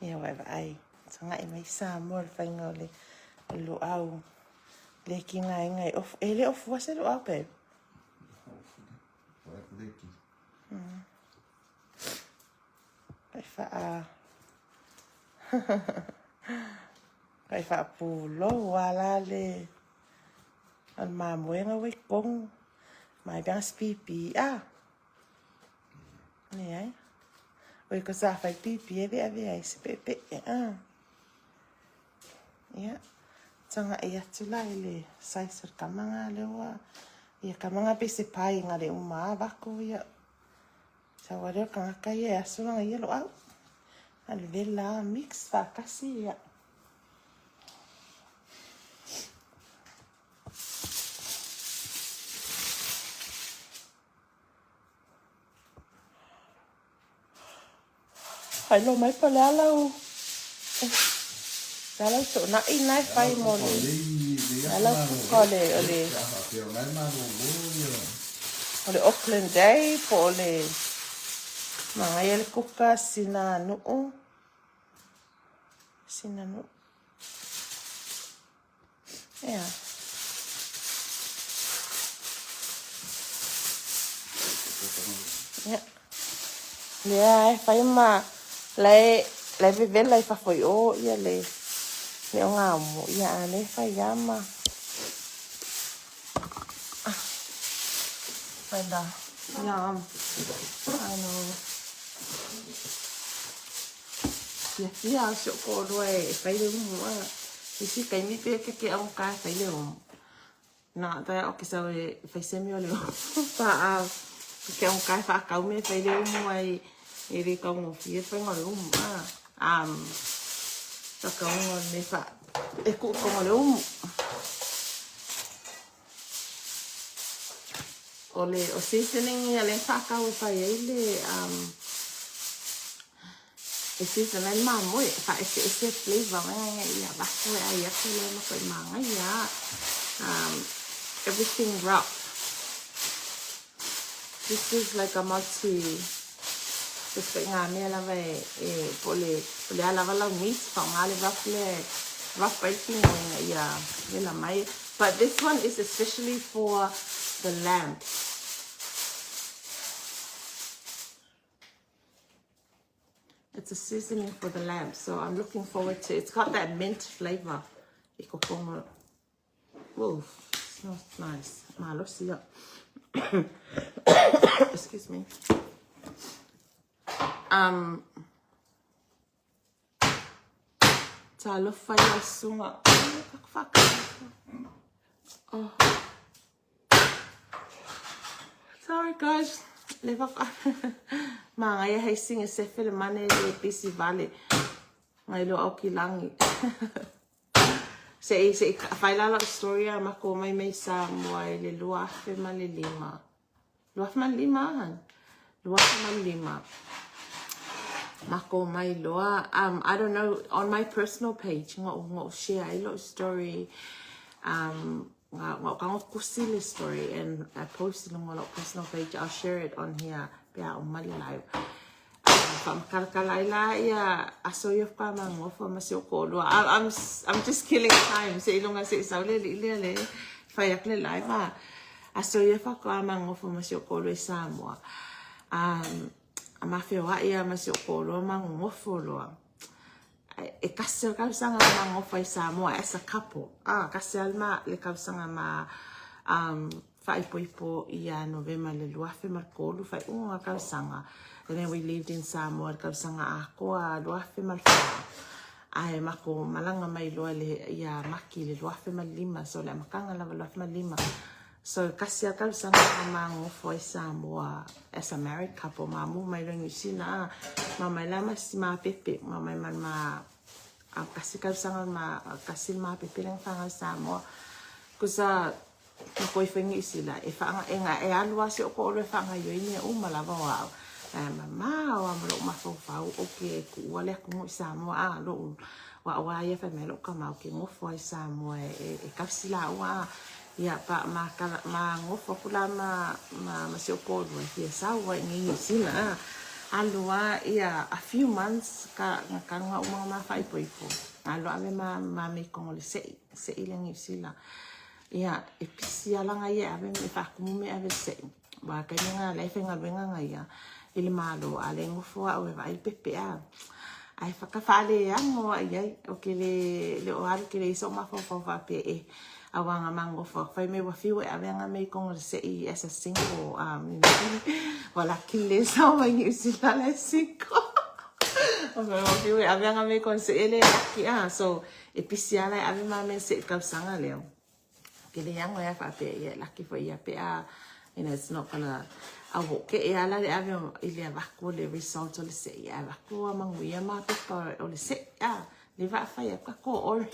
Ia wai ai. Tanga i mai Samoa le whainga o le luau. Le ki ngai ngai of e le ofu ase luau babe. Wai le ki. Kai wha kai wha pūlou a la le al mamoenga wai kong mai bang spipi a. Ne ai. Oi ko sa whai pipi e vea vea i se pepe e a. Ia. Tanga i atu la i le size o le kamanga le ua. Ia kamanga pe se pai nga le uma a vako ia. Sa wa leo kangaka ia e aso langa ia lo au. A le vela mix whakasi ia. Hai lo mai pa le ala o. Le ala o so na i nai fai mo le. Ala o kuka o le o le o le Auckland Day po o le mangai le kuka sina nuu. Sina nuu. Yeah. Yeah. Lea e fai ma lai lai vevela i fafo i o ia le le o ngā mo ia a le fai ia ma. Brenda. Yum. I know. Fia fia au si o kōrua e fai le umu a. I si kaimi pe ke ke au ka fai le umu. Na ta o ke sau e fai semi o le umu. Pa a ke au ka fa kau me fai le umu ai e le kau ngo fia fai ngo le umu a. Um ta kau ngo me fa e ku ko ngo le umu. O le o seasoning ia le whakau e whai ai le um, e season ai mamoe, wha ese ese flavor ngai ngai ia wako e ai aku le mako i māngai ia. Everything wrap. This is like a multi just like ngā mea lava e, e po le, po le a lava lau meat, wha ngā le wrap le Rub ai le tino ina ia wela mai. But this one is especially for the lamb. It's a seasoning for the lamb, so I'm looking forward to It's got that mint flavor. I kokongo. Whoa, smells nice. Malosi ia. Excuse me. Um, Talofa ia sunga. Oh. Sorry guys. Le fa Mangaia hei singe se fele mane le bisi vale. Ngai lo au ki langi. Se i se i fai la lau story a mako mai mei Samoa i le 2005. 2005 han. 2005. Mako mai loa. I don't know, on my personal page, ngo, ngo share ai lo story. Nga, nga, nga kusi le story and I post it on my personal page. I'll share it on here. Pe a o mali live. Whamakalakala ai la ia aso ia whakamangofo ma si o kōlua. I'm, I'm just killing time. Se ilonga se i saule li lea le whai aku le live a. Aso ia whakamangofo ma si o kōlua i Samoa. A mawheoa ia ma si o kōlua mangofo loa. E kasi o kausaga ma ngofa i Samoa as a couple. Ah, kasi al ma le kausaga ma faaipoipo ia Novema le 2003 faaiuga o kausaga. And then we lived in Samoa le kausaga atoa 2004. Ae mako malaga mai loa le ia Maki le 2005 so le amataga lava 2005. So kasi a kausaga ma magofo ai Samoa as a married couple ma mu mai loa i Niu Sila ma mai la ma si mapepe ma mai ma ma kasi kausaga ma kasi le mapepe le whanau Samoa. Kusa ma koe whai Niu Sila e whaanga e nga e alu a se o ko olo e whaanga ioi mea uma lava o au. Ae ma ma o ma lou mafaufau o ke kuua le aku i Samoa a lou wa wa ia whai mai lou kamau ke ngofo ai Samoa e e kausi la ua ia pa ma kala ma ngofo aku la ma ma ma si o kōlua e fia sau ai ngi Niu Sila a alu a ia a few months ka nga ka nga uma ma whaipoipo alu ave ma ma me kongo le sei sei le Niu Sila ia e pisi ala nga ia ave me whakumu me ave sei wa kai nga le whenga wenga nga ia i le malo a le ngofo au e vai pepe a ai whakawhale ango ai ai o ke le le o alu ke le iso mafaufau whape e aua nga mangofo fai me wa fiu e ave nga me kongo le sei as a single you know wala kile sa mai New Zealand le single o fai wa fiu e ave nga me kongo se ele ki a so e pisi ala e ave ma me se kausaga leo ke le yango ya fa pe ye lucky for ia pe a you know it's not gonna a wo ke e ala le ave i le avaku le result o le se ia avaku a manguia ma pepa o le se a le va fai a ka ko ori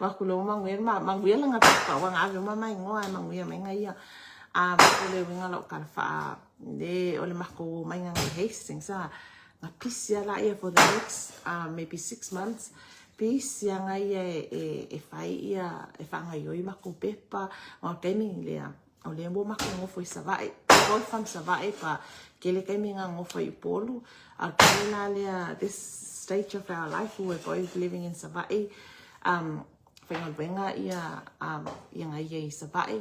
wa ku lo manguia ma manguia la nga pepa wa nga ave ma mai ngoa manguia mai nga ia a ma ko le winga lo ka fa le o le mako mai nga Hastings a nga pisi ala ia for the next maybe 6 months pisi anga ia e, e, e fai ia e whaangaioi mako pepa o taimi lea o lea mo mako ngofo i Sava'i both from Sava'i pa kele kaimi ngā ngofo i Upolu a kele la lea this stage of our life we were both living in Sava'i whaingaluenga ia ia ngai ia i Sava'i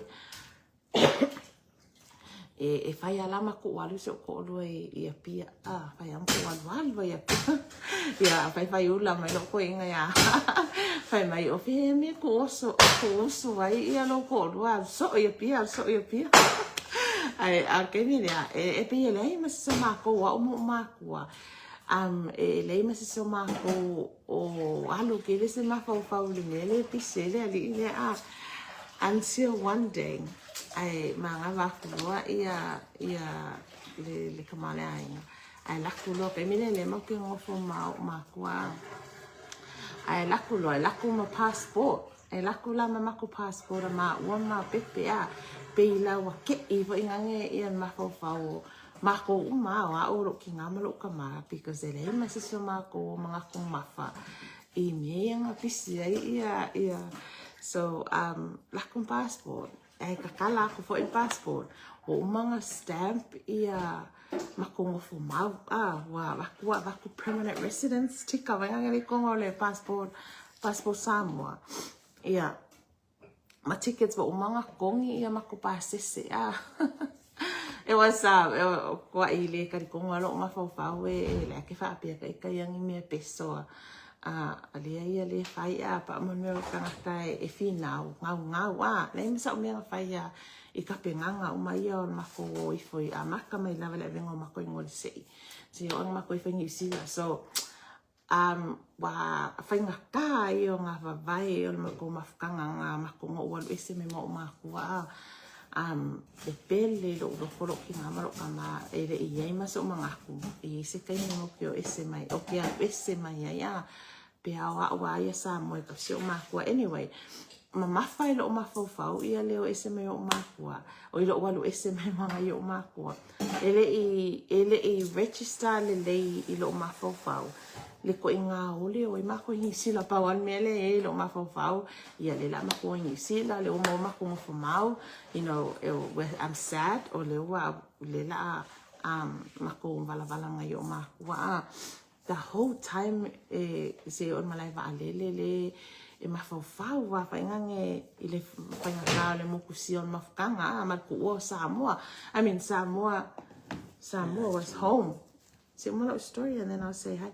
e, e whai ala ma ko alu se ko olua i, i Apia. Ah, whai ama ko alu alu i Apia. Ia, whai whai ula mai lo ko inga ia. Whai mai o whihe me ko oso, ko uso ai ia lo ko olua so i Apia, so i Apia. Ai, a ke ni lea, e, e pe ia lei ma se ma ko wa o mo ma kua. E lei ma se ma ko o alu ke le se mafaufau le mea le pise le alii le a until one day ai ma nga ku loa ia ia le le kamale aiga ai laku loa pe mine le mau ke ngofo ma o makua ai laku loa ai laku ma passport ai laku la ma mako passport ma ua ma pepe a pe i la ua ke i fo ingange ia mafaufau mako uma o a o ki ngā malo ka mara because e lei ma se so mako o mga kong mafa i me ia nga pisi ai ia ia so lakong passport ai kakala ako fo i passport o uma nga stamp ia makongofo mau a wa vaku wa vaku permanent residence tika vai nga le kongo le passport. Passport Samoa. Ia, ma tickets ua uma ona totogi ia matou pasese a. It was koaʻi le talitonu a loʻu mafaufau e le ake faapea ka ika ia ni mea peso a a lea ia le fai a pa mo mea o tagata e finau gaugau a leai ma saʻu mea na fai a i tapenaga uma ia o le makou o ifo i amata mai lava le avega o makou i Nualisei seia oo ina makou ifo i Niu Sila. So ua faigata ia o ngā wāwae o le matou mafutaga ngā matou na ou alu ese mai ma oʻu mākua a e pele loʻu loko loʻu kinā ma loʻu kama e leʻi iai ma soʻu manatu e iai se taimi o ke o ese mai o ke alu ese mai ai a pe ao aʻu a ia Samoa e tausi oʻu mākua. Anyway, mamafa i loʻu mafaufau ia le o ese mai oʻu mākua o i loʻu alu ese mai ma ngai oʻu mākua. E leʻi, e leʻi register lelei i loʻu mafaufau le koʻiga ole o i makou i Niu Sila pau a le mea lea e i loʻu mafaufau ia le la makou i Niu Sila le uma o makou nofo mau I'm sad o le ua le la makou walawala ngai oʻu mākua a the whole time e se o malae waalele le e mafaufau a faigage i le faigata o le moku sia o le mafutaga a ma le kuʻua o Samoa. I mean Samoa Samoa was home. Se uma lau story and then I'll say hi.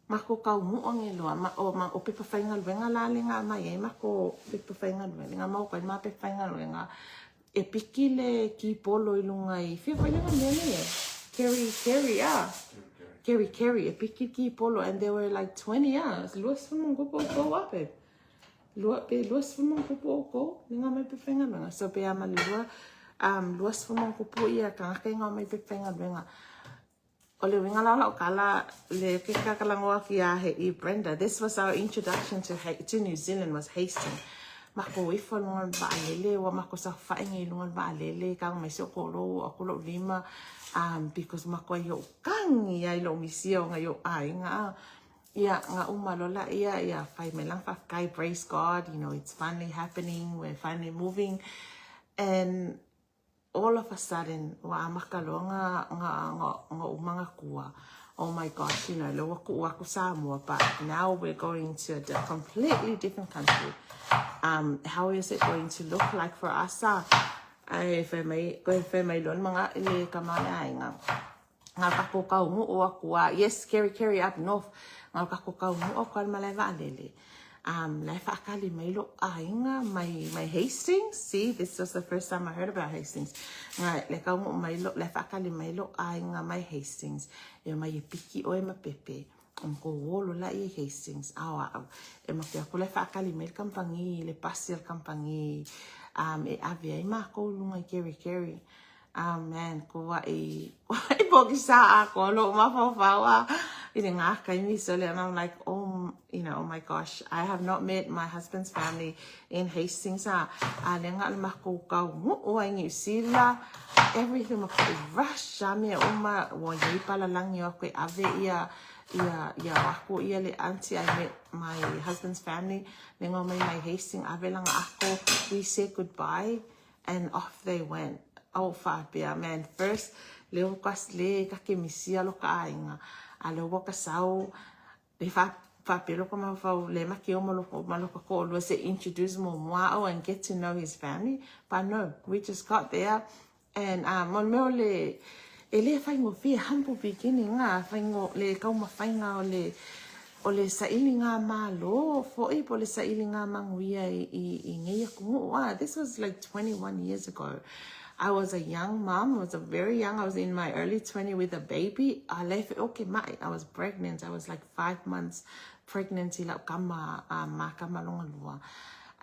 Mako kau muʻo nge loa ma o ma o pepa faigaluega la le ngā mai ai mako pepa faigaluega le ngā mau kai ma pepa faigaluega E piki le kīpolo i lunga i whia whai langa mea nei e? Kerry, Kerry, ah. Kerry, Kerry, e piki kīpolo and there were like 20, ah. 20 ma ngopo o kou, ah, babe. Lua, pe 20 ma ngopo o kou, le ngā mai pe whaingaluega. So pe ama le lua, 20 ma ngopo ia kangaka i ngā mai pe whaingaluega. O le uiga la o lau kala, le ke kakalagoa ki a he i Brenda. This was our introduction to, to New Zealand was Hastings. Makou ifo lunga le vaalele, ua makou saofai nei lunga le vaalele, kau mai si o kolo, aku lou lima, because makou ai ou kagi ai lou misia o ngai ou aiga. A. Ia, nga uma lola ia, ia, fai mai lang whawhetai, praise God, it's finally happening, we're finally moving. And all of a sudden, ua amata loa nga, nga, nga, nga umanga kua. Oh my gosh, le ua kuʻu aku Samoa, but now we're going to a completely different country. How is it going to look like for us? Ah? Ai, fai mai, koe fai mai loa mga le kama le aiga. Nga kako kau nguʻu aku a, yes, Kerikeri up north. Nga kako kau nguʻu aku al malae waalele. Lae whaakali mai lo aiga mai, mai Hastings. See, this was the first time I heard about Hastings. Nga le kau nguʻu mai lo, lae whaakali mai lo aiga mai Hastings. E mai e piki oe ma pepe. O ko wolo la i Hastings. Ao au. E ma ke aku lae whaakali mai le kampangi, le pasi al kampangi. E ave ai mākou lunga i Kerikeri. Oh man, ko waʻi, waʻi pokisa a ko loʻu mafaufau a i le ngā kaimi sole and I'm like, oh, oh my gosh, I have not met my husband's family in Hastings a, a le ngā le makou kau nguʻu ai Niu Sila, everything ma koʻi rush a mea uma, ua iai palalangi o aku e ave ia, ia, ia o aku ia le auntie, I met my husband's family, le ngā mai mai Hastings, ave langa ako, we said goodbye, and off they went. Oh, whaapea, man, first, le o ka le ka kemisia lo ka aiga, a le o ka sau, le wha whaapea lo ka mawhau, le make o maloko, maloko ko olua se introduce mo mua and get to know his family. But no, we just got there, and mo le mea o le, e le whaingofie, humble beginning, ngā, whaingo, le kaumawhainga o le, o le saʻili ngā mālō foʻi po le saʻili ngā manuia i, i, i ngeia kumuʻu. Ah, this was like 21 years ago. I was a young mom, I was a very young, I was in my early 20 with a baby. I left, okay, my, I was pregnant. I was like 5 months pregnant i lau kama, ma kama longa lua.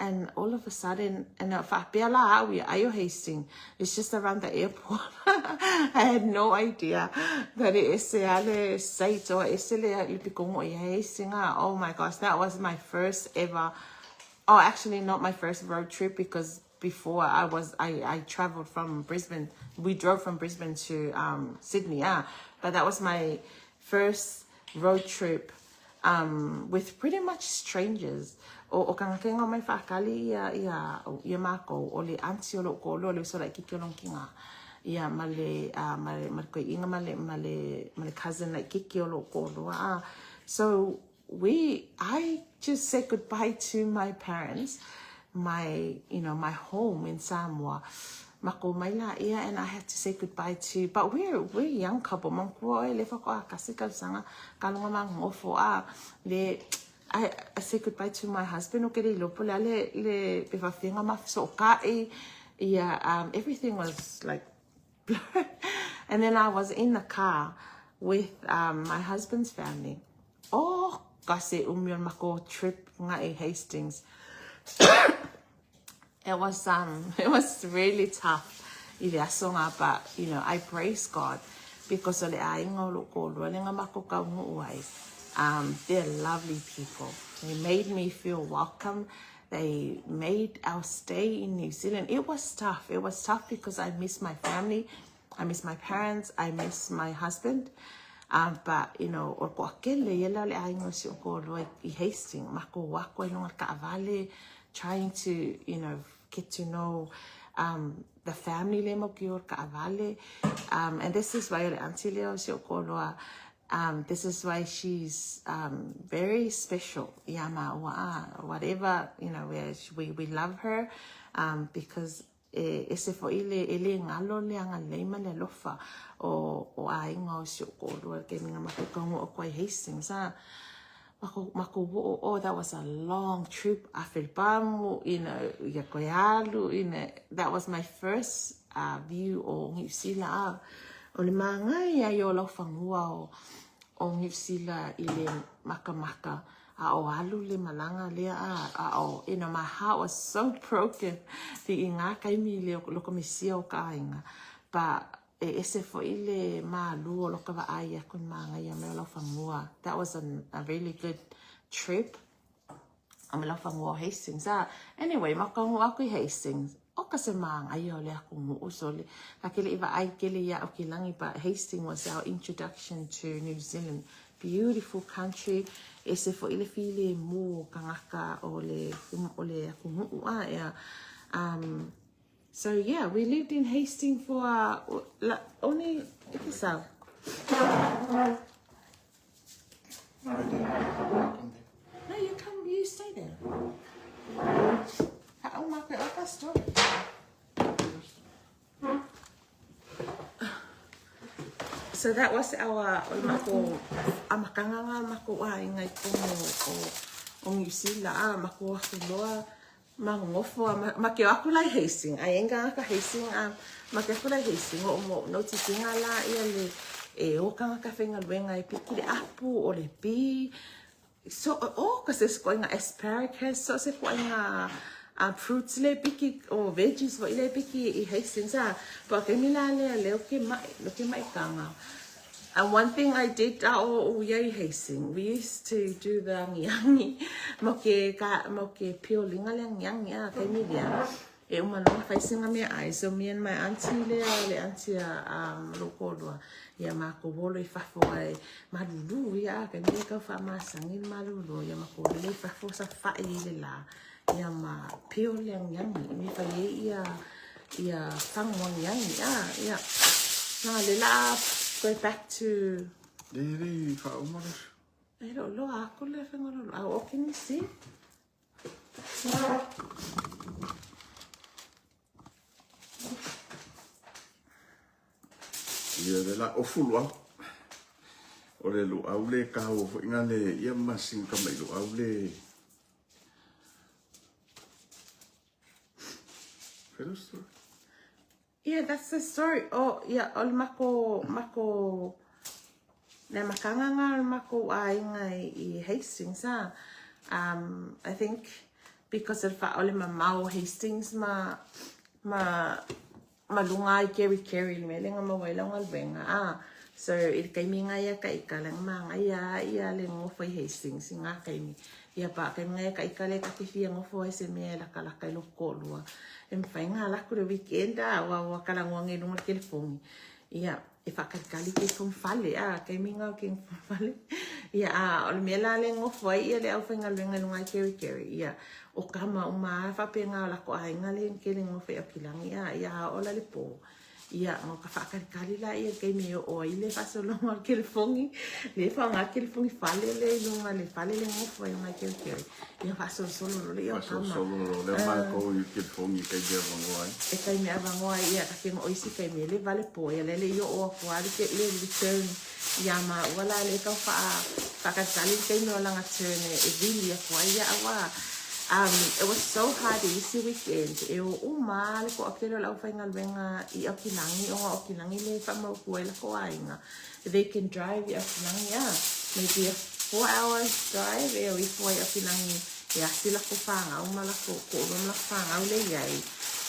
And all of a sudden, and whaapea la au ia aio Hastings, it's just around the airport. I had no idea that it ese ale site or ese le le pikongo i Hastings. Ah. Oh my gosh, that was my first ever, oh actually not my first road trip because before I was I traveled from Brisbane. We drove from Brisbane to Sydney, yeah. But that was my first road trip with pretty much strangers. O kanga kenga mai whaakali ia ia ia mākou o le auntie o lo kolo le uso laitiiti o lona kinā. Ia ma le ma le ma le koeʻina ma le ma le ma le cousin laitiiti o lou toalua. Ah. So we I just said goodbye to my parents, my you know my home in Samoa. Mako mai la ia and I had to say goodbye to but we're we're young couple mangkua oe le whakoa kasi kausanga ka longa mangofo a le I, I say goodbye to my husband o ke le ilopo le le le pe whawhenga ma so ka'i yeah um everything was like blurred and then I was in the car with um, my husband's family oh kasi umi o mako trip nga i Hastings it was um it was really tough i le aso ngā but you know I praise God because o le āinga o lo kōlua le ngā mako kaungu'u ai um they're lovely people they made me feel welcome they made our stay in New Zealand it was tough it was tough because I miss my family I miss my parents I miss my husband um, but you know o ko akele ia le āinga o si o kōlua i Hastings mako wako e lunga ka'avale trying to you know get to know um, the family le mo ki o ka'avale um, and this is why o le auntie lea o si o kōlua um, this is why she's um, very special ia māua a whatever you know we, we, we love her um, because e ese fo'i le e le galo le agalelei ma le alofa o o aiga o si o kōlua ke minga mako kaunga o koe Hastings a mako mako wo oh that was a long trip a Filipamu you know ia koe alu you know that was my first uh, view o Niu Sila a o le māngai ai o lau fagua o o Niu Sila i le makamaka a o alu le malaga lea a a o you know my heart was so broken i i ngā kaimi le loko mesia o ka aiga but e ese fo'i le mālū o loka vaai aku i māngai a me o lau fagua that was a, a really good trip a me lau fagua o Hastings a anyway makaungu aku i Hastings o ka se māngai o le aku ngu'u so le ka kele i vaai kele ia o ki langi but Hastings was our introduction to New Zealand beautiful country ese fo'i le fili mō kangaka o le o le aku ngu'u a ea um so yeah we lived in Hastings for uh, la, only iki sau No, you come, you stay there. Oh, my God, that's story. So that was our o mako amakanga ngā mako a inga i kono o o New Zealand a mako aku loa ma ngofo a ma, ma ke aku lai Hastings ai enga ka Hastings a ma ke aku lai Hastings o mo no titinga la ia le e o kanga ka whenga luenga e piki le apu o le pi so o ka se koinga asparagus so se koinga a fruits le piki o veggies fo le piki i Hastings a pa ke mila le le o ke mai lo ke mai kanga. And one thing I did o o ia i Hastings, we used to do the angiangi mo ke ka mo ke piolinga le angiangi a ke milia e uma loa fai singa mea ai so me and my auntie le le auntie a um lo kolua ia ma ko wolo i fafo ai malulu ia ke ni ka fa masangi malulu ia ma ko le fafo sa fa i le la ia ma pio le angiangi mi fa ye ia ia fangu angiangi a ia na le la go back to Le le fa o mara. E lo lo aku le whenga lo lo. Oh, can you see? Ia le la o fulu au. O le lu au le ka o fo inga le ia masin ka mai lu au le. Felo story. Yeah, that's the story. Oh, yeah, o le mako, mako, le makanga ngā o le mako āinga i, i Hastings, ah. I think because of fa o le mamao Hastings ma, ma, ma lunga i Kerry Kerry le mele nga maua i lau galuega a so i le taimi nga ia ka ika le ma nga ia ia le ngofo i Hastings i nga taimi ia pa taimi nga ia ka ika le ka te fia ngofo ai se mea e lakalaka i loko ko'olua e mafai nga ala aku le weekend a ua ua kalagoa i luga o le telefoni ia e faakalikali ke fongafale a taimi nga o ke fongafale ia a o le mea la le ngofo ai ia le aufaigaluega i luga i Kerry Kerry ia o kama uma a faapega o lako aiga le ke le ngofo i Aukilagi a ia a ola le pō. Ia, ona ka faakalikali laia i le taimi e oo ai le faasologa o le kelefogi, lea e faaaoga le kelefogi fale lea i luga le fale lea e nofo ai i Kerikeri. Ia faasolosolo loa lea o tama. Faasolosolo loa lea matou i le kelefogi e taimi avanoa ai. E taimi avanoa ai, ia, ta te o isi taimi e leva le po, ia lea e le i oo atu lava le le turn ia maua la lea e tau faa faatalitali le taimi o lana turn e vili atu ai ia aua it was so hard i isi weekend e o uma lava le toatele o le aufaigaluega i Aukilagi ona o Aukilagi lea e faamautu ai latou aiga they can drive i Aukilagi a maybe a 4 hours drive e o ifo ai i Aukilagi e asi latou fanau ma latou toalua ma latou fanau lea e i ai.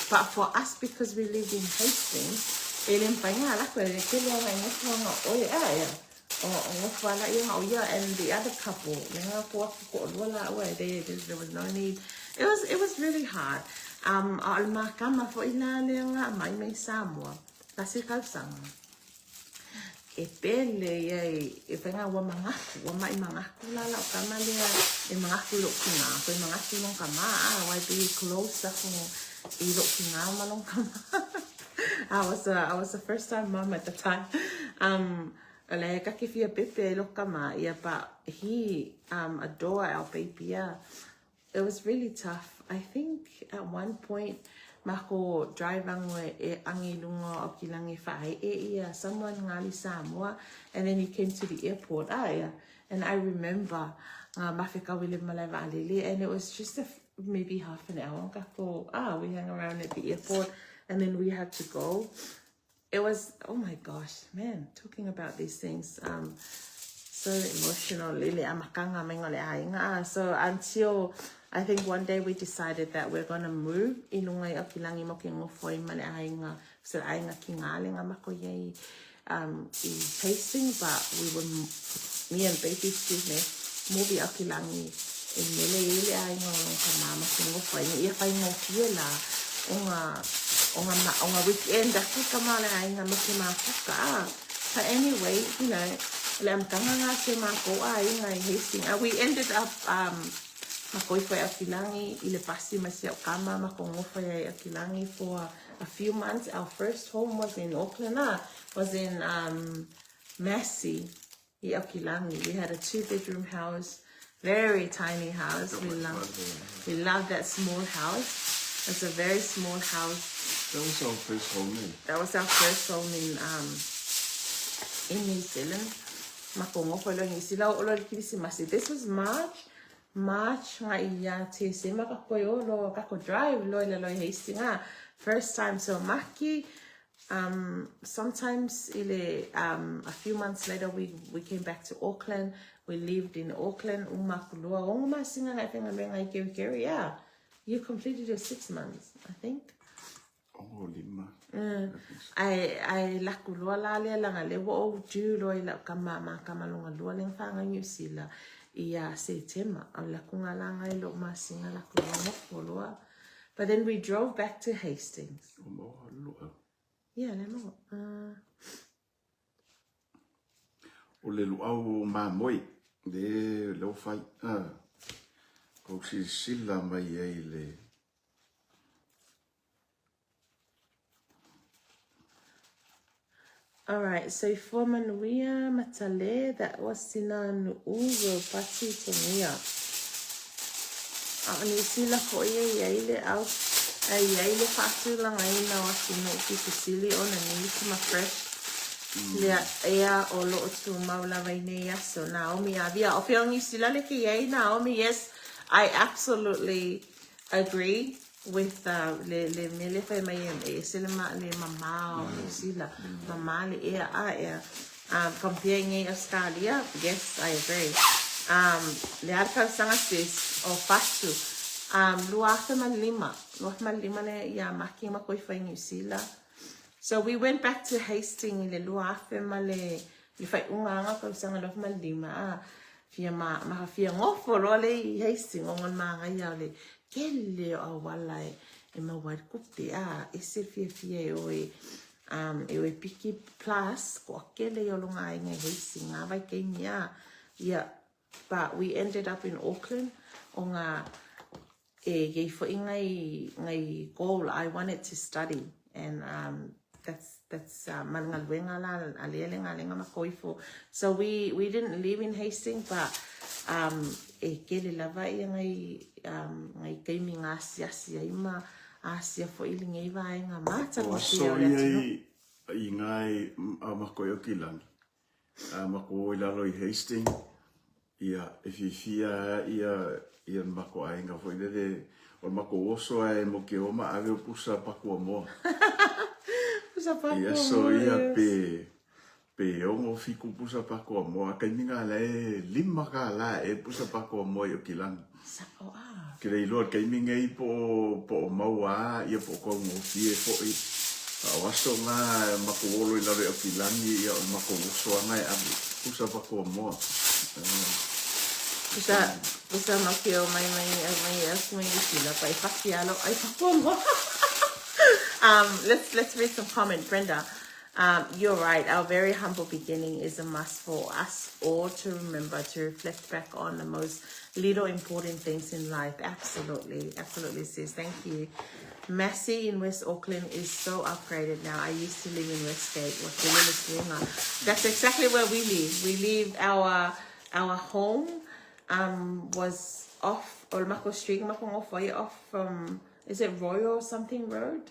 But for us, because we lived in Hastings, e le mafai ona alu atu e le tele ona e nofo ona o oe a ea o nofo ala ia o ia and the other couple le nga ko aku toalua laua e there was no need. It was really hard. A o le makama foi la lea nga mai mai Samoa tasi tausaga e pele ia e whainga ua mangaku, ua mai mangaku la lau kama lea e mangaku i lou tina, koe mangaku i long kama a wai pe close aku i lou tina ma long kama. I was a first time mom at the time. Le ka ke fia pepe i lou kama ia, but he adore our baby, yeah. It was really tough. I think at one point mako drive ango e angi lunga o Aukilagi whae e ia someone ngali Samoa, and then he came to the airport, ah, yeah, and I remember ngā mawheka wile malai wa'alele, and it was just a maybe half an hour kako, ah, we hang around at the airport and then we had to go. It was, oh my gosh, man, talking about these things, so emotional lele amakanga menga le aiga. Ah, so until I think one day we decided that we're gonna move i lunga i Aukilagi mo ke ngofo ai ma le aiga se aiga ki ngā lenga mako iai i Hastings, but we were, me and baby, excuse me, move i Aukilagi e mele i le aiga o long ka mama ke ngofo ai ia whai ngofie la o ngā weekend aku ka ma le aiga me ke mafuka. Ah. But anyway, le amkanga ngā se mako aiga i Hastings. We ended up mako ifo i Aukilagi i le pasi ma se o kama mako ngofo i Aukilagi for a few months. Our first home was in Auckland, ah, was in Massey i Aukilagi. We had a two-bedroom house, very tiny house. We love that small house. It's a very small house. That was our first home, eh? That was our first home in New Zealand. Mako ngofo lo New Zealand o lo le Kirisimasi. This was March. March nga ia te sema ka koe o lo kako drive lo ila lo i Hastings. Ah. First time so maki sometimes ile a few months later we came back to Auckland. We lived in Auckland umakulua o masinga ngai whenga renga i Kerikeri. Yeah. You completed your 6 months, I think. Oh, lima. Ai laku loa la lea langa le ua ou due loa i lau kama ma kama longa lua le whanga New Zealand i a Setema o laku ngā langa i lo masinga laku loa ngofo loa. But then we drove back to Hastings. O mo lua. Yeah, le mo. O le luau o mamoi. Le leo fai. Ah. Kou sila mai ai le. All right, so for manuia matale, that was sina nu'u ropati tongia. A o New Zealand ko ia i le au ai ai le faatulagaina o atunuu pitosili ona nisi ma fresh lea ea o loo tumau lava i nei aso. Naomi Avia o fea o New Zealand le ke iai Naomi. Yes, I absolutely agree with le mele fai mai e se le ma le mama o New Zealand mama le ea a ea comparing ngai Australia. Yes, I agree. Le ara tausaga sis o fatu 2005, 2005 le ia maki ma koi fai New Zealand. So we went back to Hastings i le 2000 ma le fai unga anga tausaga 2005 a fia ma fia ngofo loa le i Hastings o ngon manga ia o le kele o awala e maua ai le kupe a e se fia fia e oe e oe piki plus ko akele i o longa ai ngai Hastings ngā vai keimi a ia. But we ended up in Auckland o ngā e iei foi ngai goal. I wanted to study and that's that's uh, ma le galuega la a lea le galega ma koifo. So we we didn't live in Hastings but um e kele lava ia ngai um ngai kaimi ngā asiasi ai ma asia foi i lenei vaega O matagofie aso o le ia atunuu. i i ngai a mako i Okilani, a mako o i lalo i Hastings, ia e fiafia a ia ia le mako aiga foi lele, o le mako oso a e mo ke oma ave o pusa pakua moa. Pusa I pakua aso moa, ia yes. pe pe ono fiku pusa pakua moa, a kaimi nga la e lima ka la e pusa pakua moa i Okilani. Sa'o a. Ke le iloa i le taimi nei po o, po o maua a ia po o taugofie foi. A o aso na e matou olo i lalo i Aukilani ia o le matou oso a na e ave pusa pakoa moa. Pusa, pusa ma ke o mai mai mai aku mai New Zealand pa i faki alo ai pakoa moa. Um, let's let's read some comment, Brenda. Um, you're right. Our very humble beginning is a must for us all to remember to reflect back on the most little important things in life. Absolutely, absolutely, sis. Thank you. Massey in West Auckland is so upgraded now. I used to live in Westgate. That's exactly where we live. We live our our home um, was off Olmako Street, off from is it Royal something Road?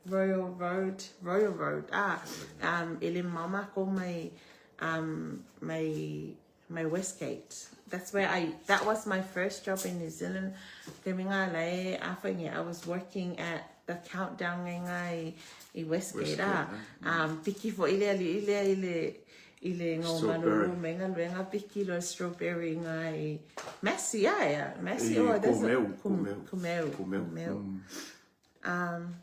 Royal Road, Royal Road, ah, um, e le mama ko mai, um, mai, mai Westgate. That's where I, that was my first job in New Zealand. Te minga lei a whainge, I was working at the countdown ngai ngai i Westgate, Westgate, ah. Um, piki fo ile ali ile ile i le ngau Strawberry. malulu me ngaluenga piki lo strawberry ngai Massey, ah, yeah, Massey, I oh, that's a, Kumeu, kum, Kumeu. Kumeu, Kumeu. Kumeu. Um,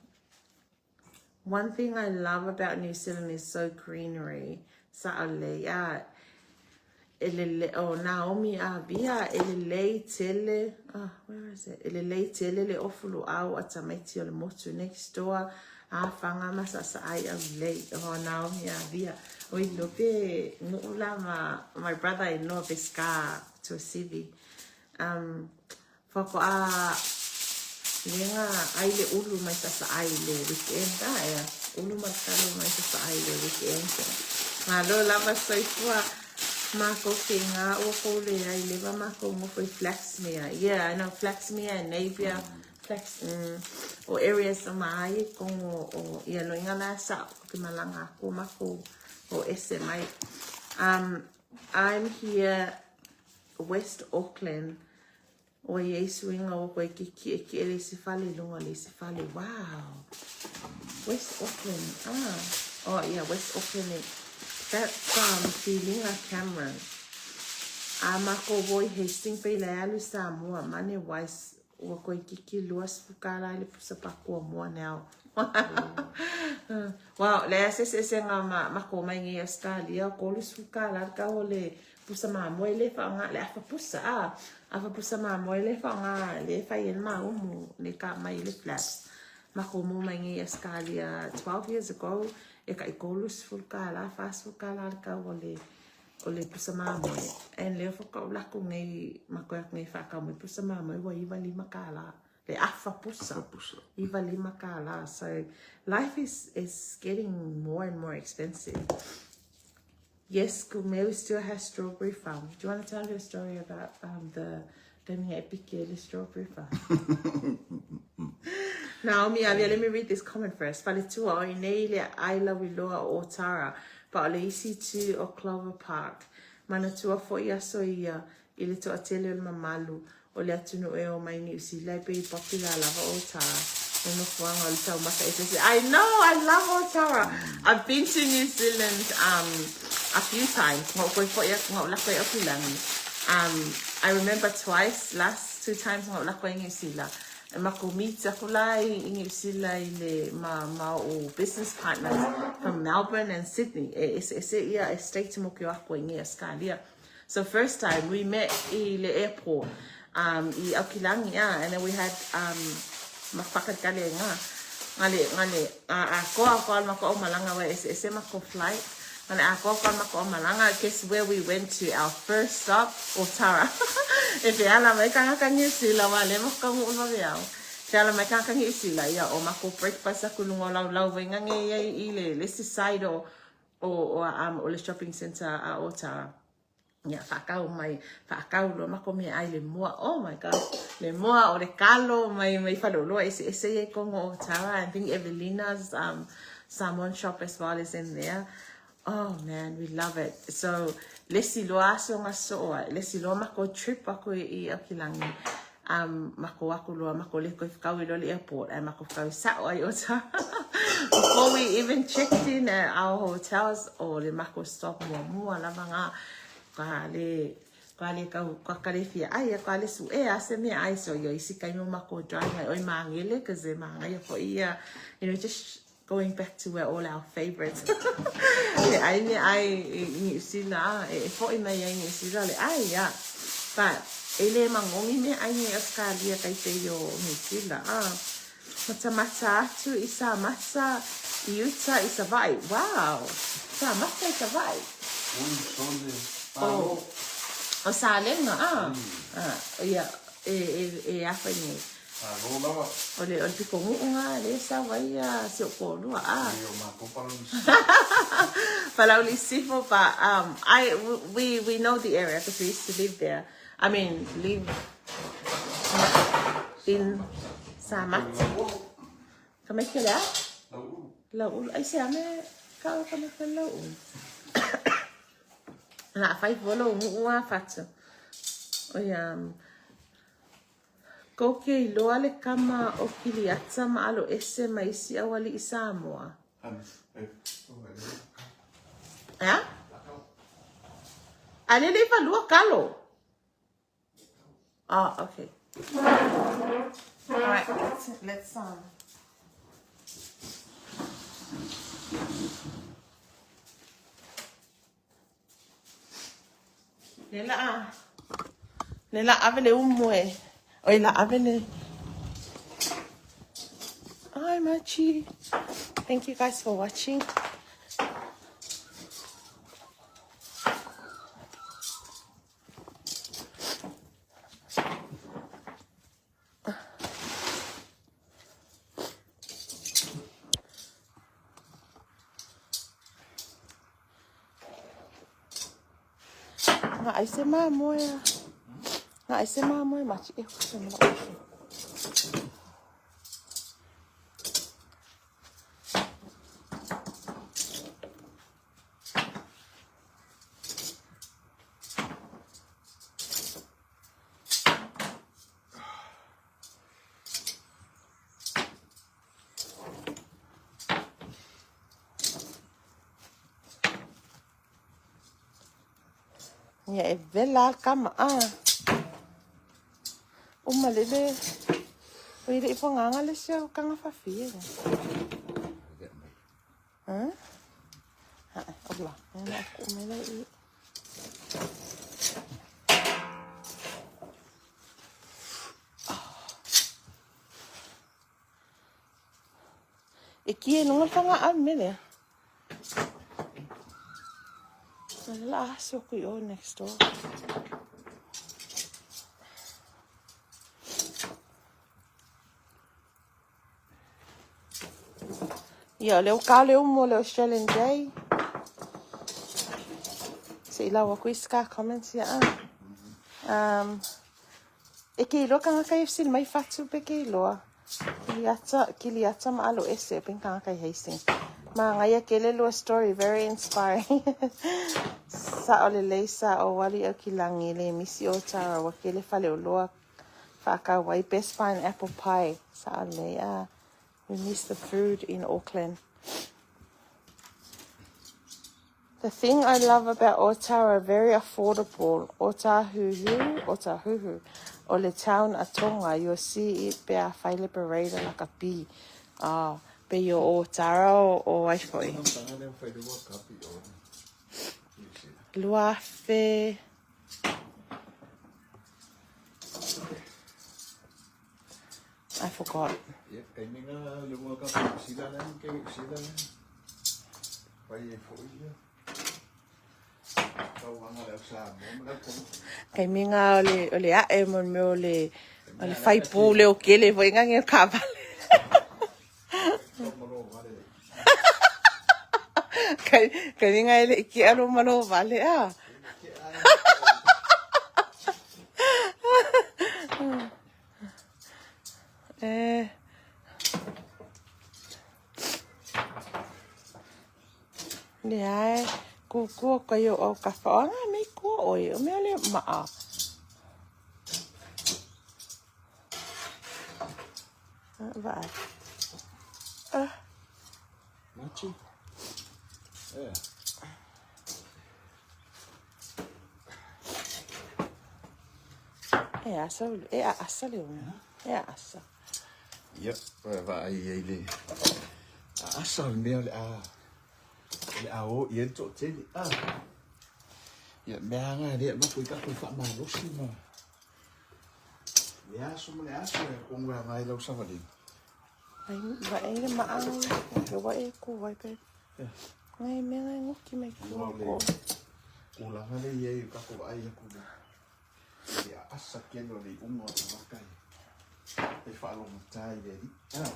one thing I love about New Zealand is so greenery. Sa'ale, ah, e lele, oh, Naomi a via, e lelei tele, ah, where is it? E lelei tele le ofulu au a tamaiti o le motu next door, a whanga masa sa ai au lei, oh, Naomi a via. Oi lope, ngu'u ma, my brother-in-law, Pesca, Tuasivi. Um, Faatoa lega ai le ulu mai sasaai i le weekend a ea ulu ma le talo mai sasaai i le weekend. Malo lava soifua makou ke nga ua kou leai leva makou ngofo i Flaxmere. Yeah, I know Flaxmere and Napier. Flax, mm, o areas o maai e kongo o ia loinga la sa o ke malanga aku makou o ese mai. Um, I'm here West Auckland Ua i ai suiga ua koe ke kiʻekiʻe le isi fale i luga o le isi fale. Wow! West Auckland. Ah. Oh, yeah, West Auckland. E. That's um, Feelinga Cameron. A mākou voi Hastings pe ilai alu Samoa. Mane wise ua koe kiki lua sfukala i le pusa pakua mua now. Wow, le asese nga ma, ma ko mai ngi Australia, ko lu sfukala ka o le pusa mamoe le whaonga, le afa pusa, ah, afa pusa mamoe le whaonga, le whai e maumu, le ka mai le flaps. Ma ko mo mai ngi Australia 12 years ago, e ka i kolu sfulu ka la, fa sfulu ka la le kau o le, o le pusa mamoe. And le whaka o lako ngai, ma koe aku ngai whaka mo pusa mamoe, wa iwa lima ka la. Le afa pusa. Afa pusa. Iwa lima ka la. So life is, is getting more and more expensive. Yes, Kumeu still has strawberry farm. Do you want to tell your story about um, the taimi e piki le strawberry farm? Naomi, Alia, let me read this comment first. Faletua o inei le aila wiloa o Otara, pa o le isi tu o Clover Park. Manatua foi aso ia i le toatele o le mamalu o le atunuu e o mai Niu Sila e pei popular lava o Otara. Le nofoaga o le taumata eseese. I know, I love Otara. I've been to New Zealand um, a few times. Ngā koe foi aku, ngā lako e Apulangi. Um, I remember twice, last two times ngā lako e New Zealand. E mako meet aku la i, i New Zealand i le ma, ma o business partners from Melbourne and Sydney. E ese ese ia e state mo ke o ako i ngi Australia. So first time we met i le airport um, i Aukilangi, ah, and then we had um, mawhakatakale ngā, ngā le, ngā le, a, a koa koa ma ko malanga wa ese ese ma ko flight. Ngā le a koa koa ma ko malanga, guess where we went to our first stop, Otara. E pe ala mai kanga ka New Zealand wa le mo ka ngu ma veau. Ke ala mai kanaka Niu Sila, ia o makou breakfast aku i luga o Laulau Vainage ia i le le isi side o o o um o le shopping centre a Otara. Ia faakau mai, faakau loa makou meaai le moa. Oh my gosh, le moa o le kalo mai mai faleoloa eseese ia i totonu o Otara. I think Evelina's um Samoan shop as well is in there. Oh man, we love it. So, le isi loa aso na soo ai, le isi loa makou trip aku i Aukilani, um, makou aku loa, makou le koe whakau i loa le airport, ae makou whakau sao ai o ta. Before we even checked in at our hotels, o le makou stop muamua lava nga, ka le, ka le kau, ka ka le fia ai, ka le su e a se mea ai, so ia isi kaimi o makou drive mai oi Māngere, cause e māngaia foi ia, you know, just Going back to where all our favourites le ai me ai i Niu Sila e fo'i mai ai Niu Sila le ai ia but e le magogi me ai nei Australia kai pei o Niu Sila a matamata atu i Samata i uta i Savaii wow Samata i Savaii Ui sole malo o Salega a ia e e e afa i nei Malo lava. O le, o le pito nu'u na lea e sau ai a si o'u toalua a. Nei o matou Palauli Sisifo. Palauli Sisifo but um I we we know the area because we used to live there. I mean live in Samata. Ka mai ke lea? Lau'ulu. Lau'ulu. Ai se ame ka o ka mai ke lau'ulu. La fai volo nu'u a fatu. O ia um, Kou ke iloa le kama o Kiliata ma aloese ma isi aualiʻi Samoa. Ea? A lele i falua kalo. Oh, okay. All right, let's, let's um. Le la le la ave le umu e. Oi la ave le. Hi Machi. Thank you guys for watching. Nga ai se mamoe a. Nga ai se mamoe machi e se mala oso. Ia e vela le kama a. Uma le le. O ile i whanganga le sia o kanga whawhi e. Ha? Ha, obla. Ena ku mele i. E ki e nonga whanga au mele. La aso kui o next door. Ia, o le o ka le umu o le Australian Day. Se i lau aku i ska comments ia. Um, e ke iloa kanga kai FC mai fatu pe ke iloa. Kiliata, Kiliata ma alo ese pe kanga kai Hastings. Ma ngaia ke le lua story, very inspiring. Sa o le leisa o wali au ki langi le misi o tara wa ke le fale o loa whakawai best find apple pie. Sa o le, ah. We miss the food in Auckland. The thing I love about Otara, very affordable. Otahuhu, Otahuhu. O le town a Tonga, you'll see it pe a whai liberator like a bee. Ah, pe i o Otara o, o Waifoi. Luafe. I forgot. Ia, kaimi nga le World Cup i New Zealand, ke New Zealand. Pai e foi ia. Taimi nga o le ae mo le mea o le faipu leo kele foi ngangi o kavale. Kai nga ele ki alo malo vale a. E leai kukua kai o au ka whaanga me kua oi o mea le maa. Vai. Ah. Machi. Yeah. E asa, e asa le o. E asa. Yep, vaai ai le asa o le mea o le a o i ai le toatele. Ah. Ia, mea nga lea mako i kako i whaamalosi ma le aso ma le aso e kongo e ngai lau savaliga. Ai, vai le maa ke wa e ku vai pe. Ngai mea ngai ngoki mai ku ko. Tulaga le i ai o kako ai aku le asa kele o le iuga o tagata e faalogotā i le alii. Ah.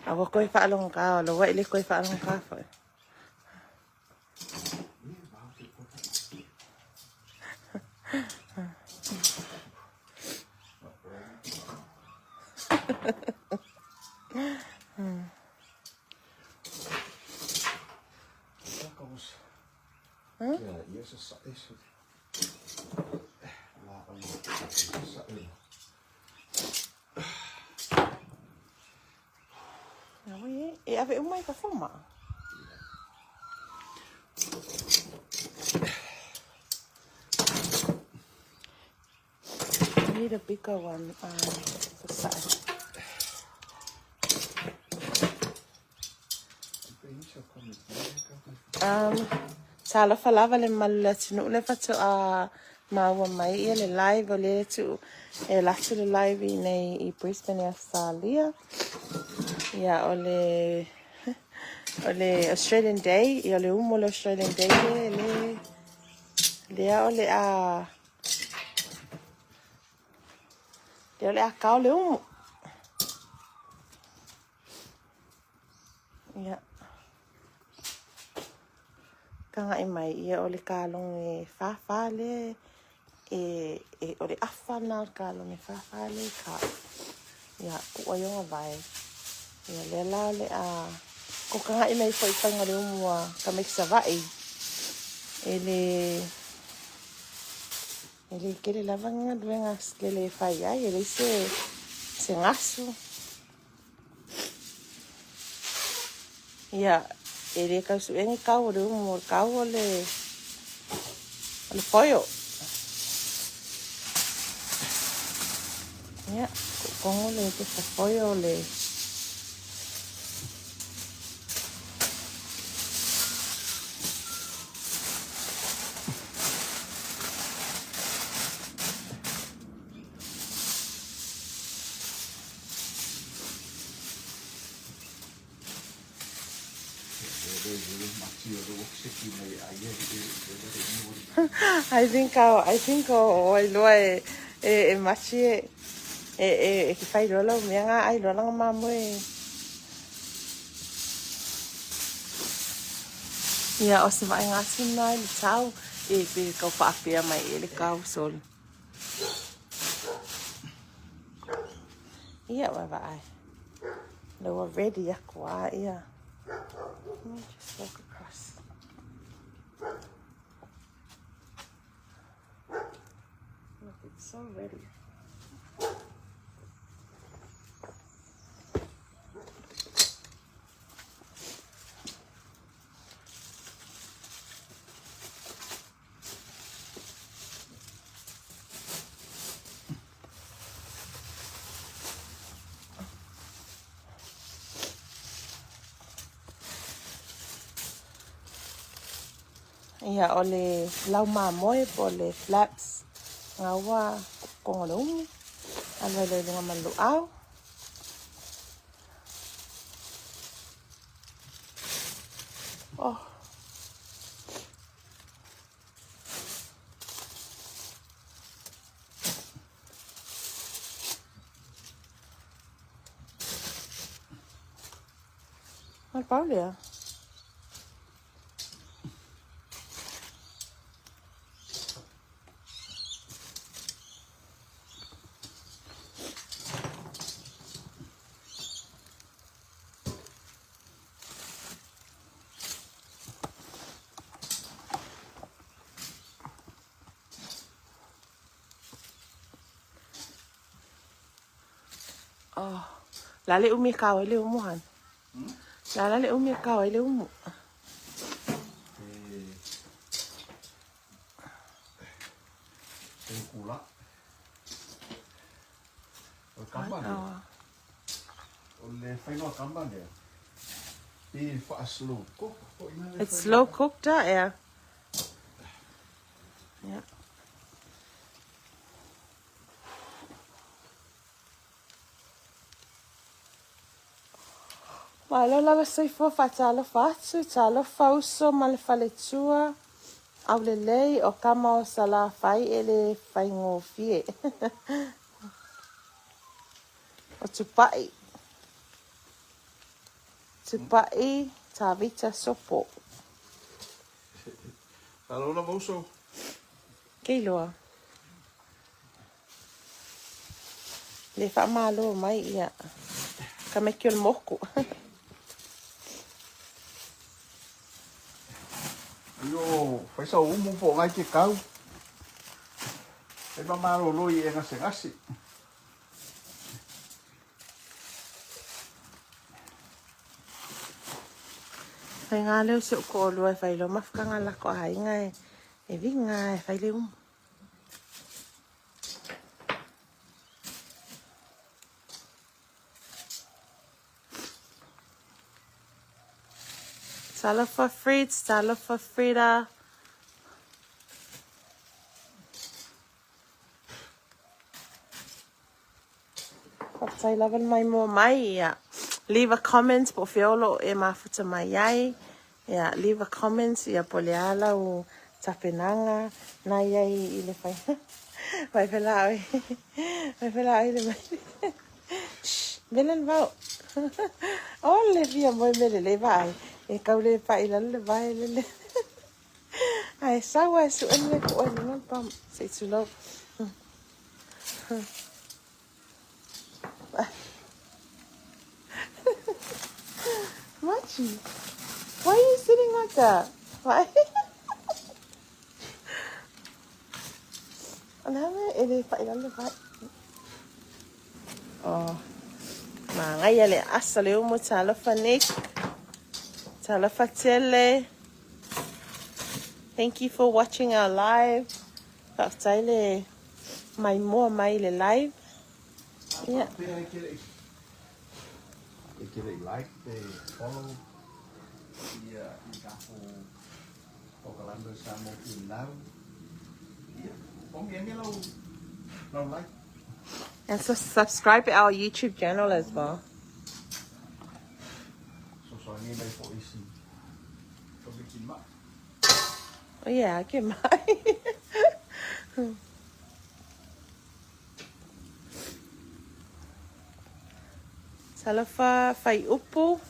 A ua koe whaalonga o lo wai le koe whaalonga foi. Ia, vao te kota. Ia, ia sa sa e sa. La o sa e. Oi, e ave uma i ka foma. I need a bigger one for size. Talofa lava le malu le atunuu le faatoa maua mai ia le live o le tu e latu le live i nei i Brisbane, Australia. Ia o le Australian Day, ia o le umu o le Australian Day le le lea o le a lea o le a kao le umu. Ia kanga i mai ia o le kalonge whawha le e o le afa na o le kalonge whawha le ka ia kua ionga vai. Ia lea la o le a ko kanga i mai foi painga le umu a ka mai savai. E le kele lava nga duenga skele whai ai e le se ngasu. Ia e le kausu engi kau o le umu o le kau o le foio. Ia, kongo le te foio le I think o ai loa e machi e ke whai loa lau mea ngā ai loa langa mamoe. Ia o se vai ngā tuna i le tau e pe kau whaapea mai e le kau sol. Ia wa vai. Laua ready aku a ia. Let me just walk across. Look, it's so ready. Ia o le lau mamoe po le flaps ngā ua kongo le umu alua le lunga malu au. Oh. O le pau lea. Oh, la le umi ka le umu han. La la le umi ka le umu. E kula. O kamba lea. O le whainoa kamba lea. I wha slow cook. It's slow cooked, ah, yeah. Yeah. Malo lava soifua faatalofa atu, talofa uso ma le faletua, aulelei o kama o Salafai e le faigofie. O Tupai. Tupai Tavita Sopo. Alo lava uso. Keiloa. Le faamalo mai ia. Ka meki o le moku. Io faisa umu po ngai ke kau. E mamalo loi e ngase ngasi. Faiga leo si ou toalua e fai loa mafutaga a lako aiga e e viga e fai le umu. Talofa Fritz, talofa Frida. Faafetai lava le maimoa mai. Ia, leave a comment po o fea o lo o e mafuta mai ai. Ia, leave a comment ia po o le a lau tapenaga na i ai i le fai. Mai fela oi. Mai fela oi le mai. Shh, mele le vao. O le fia moe mele le vaai. E kau le paʻi lalo le vae lele. Ae sau ae suʻe le ko oe luna le pam. Se i tulou. Machi, why are you sitting like that? Why? O le a mea e le paʻi lalo le vae? Oh, magaia le asa le umu talofa Nick. Talofa tele. Thank you for watching our live. Faafetai le maimoa mai le live. Yeah. E ke le like, pe follow ia i takou Pokalame o Samoa Finau. Ia, omi emi lau, lau like. And so subscribe our YouTube channel as well. Sosoani mai fo isi. Topiki ma. Oh yeah, ke mai. Talofa whaiupu,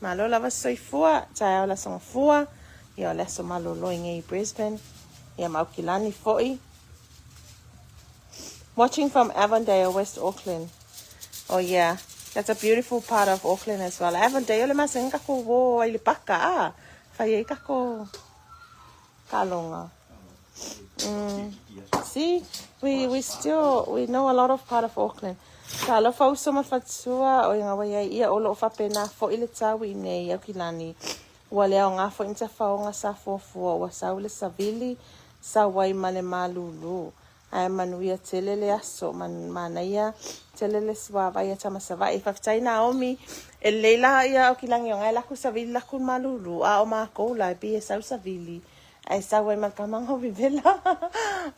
malo lava soifua, taeao le aso gafua, ia o le aso malolo i nei i Brisbane, ia ma Aukilani foi. Watching from Avondale, West Auckland. Oh yeah, that's a beautiful part of Auckland as well. Avondale, le maseng kako wo ai le paka, ah, fai ai kako kalonga. See, we still, we know a lot of part of Auckland. Talofa uso ma fatua o inga wai ai ia o loo faapena foi le tau i nei Aukilani. Ua le aoga foi ni tafaoga sa fuafua ua sau le savili sau ai ma le malulu. Ae manuia tele le aso ma manaia tele le suavai a tama Savaii. Faafetai Naomi, e lelei la ia Aukilani o ngae laku savili laku malulu a o makou la e pei e sau savili ae sau ai ma le kamaga o vevela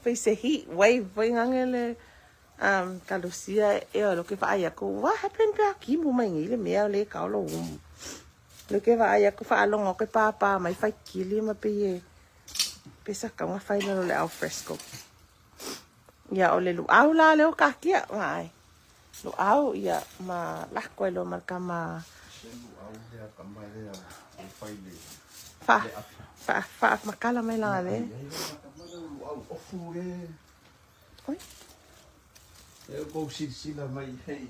pei se heat wave foi gage le um, kalusia e o lo ke vaai aku what happened pe a kimu mai nei le mea o le ka o lo umu. Le ke vaai aku faalogo aku e pāpā mai faikili ma pei e pei sa tau ona fai i lalo o le al fresco. Ia o le luau la lea ua taatia vaai. Luau ia ma lako ai loa ma le tama. Se luau lea tama lea e fai le Fa fa fa makala mai la le. Tama lea luau ofu le. Oi. E kou silasila mai hei.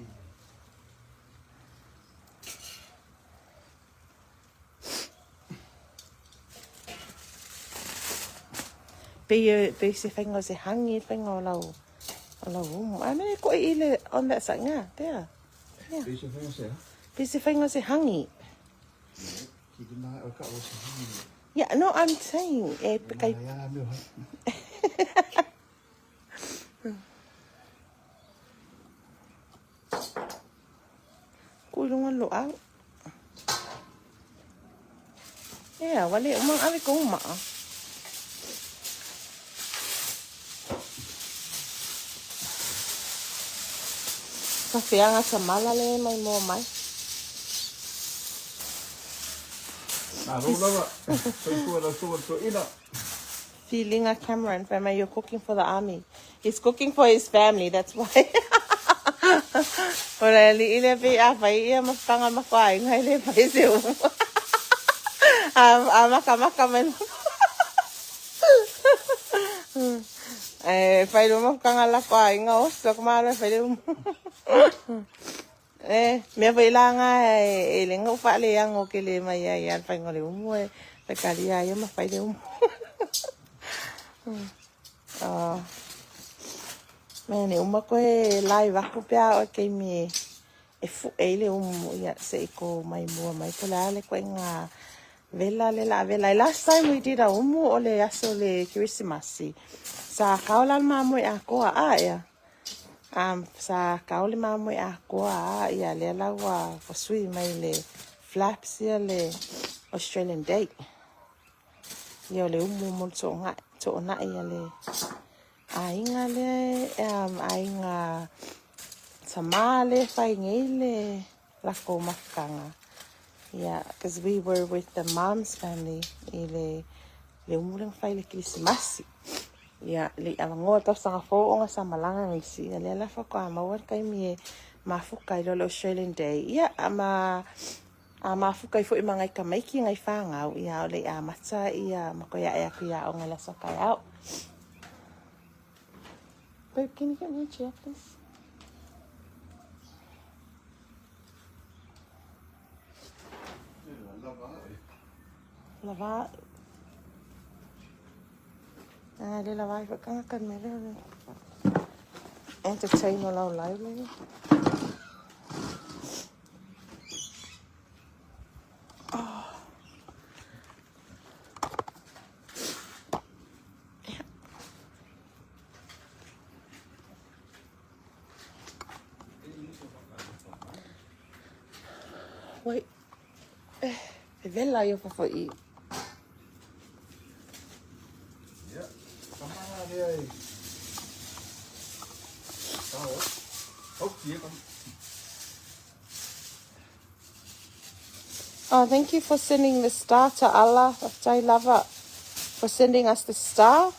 Pei e pei se faiga o se hangi le faiga o lau o lau umu. A mea e koʻi i le on that side nga tea. Yeah. Pei se faiga o se a? Pei se faiga o se hangi. Ki te maha o ka o se hangi. Yeah, no, I'm saying e kai. Ya mea hai. Ku i luga o le luau. Ea, ua le uma ona ave kou maa. Faafeaga tamala le mai moa mai. Malo lava. Soifua lau susuga i le toeaina. Feelinga Cameron fai mai you're cooking for the army. He's cooking for his family, that's why. O le alii lea pei a fai ia mafutaga o le matou aiga e le fai se umu. A makamaka mai loa. Ae fai loa mafutaga a le latou aiga, oso ka malo e fai le umu. E mea foi la na e le na ou faaleago tele mai ai ia le faiga o le umu e faitalia ai ia ma fai le umu. Oh. Mea ne uma koe live aku pe a oe keimi e e fuʻe ai le umu ia se i ko mai mua mai po o le a le ituaiga vela le la vela ai. Last time we did a umu o le aso o le Kerisimasi sa kao la le mamoe atoa a ea um, sa kao le mamoe atoa a ia lea la ua ua sui mai le flaps ia le Australian Day. Ia o le umu mo le toonai, toonai a le aiga lea, um, aiga tama lea e fai nei le lakou mafutaga. Yeah, because we were with the mom's family i le, le umu lea na fai i le Kerisimasi. Ia, le i avanoa le tausaga fou ona sa malaga nisi, ia lea la faatoa maua le taimi e mafuta ai loa le Australian Day. Ia, ma A mafuta ai foi ma nai tamaiti nai fanau, ia a o le i amata ia ma toe ae atu i aoga i le aso a taeao. Babe, can you get me a chair, please? Lava. Ah, le lava ai foi kanga kan me le. Entertain o lau live le. Wait. E vela ia fafo i. Ia, tama lea e. Tao. Au, ia tama. Oh, thank you for sending the star to Allah. Faafetai lava for sending us the star.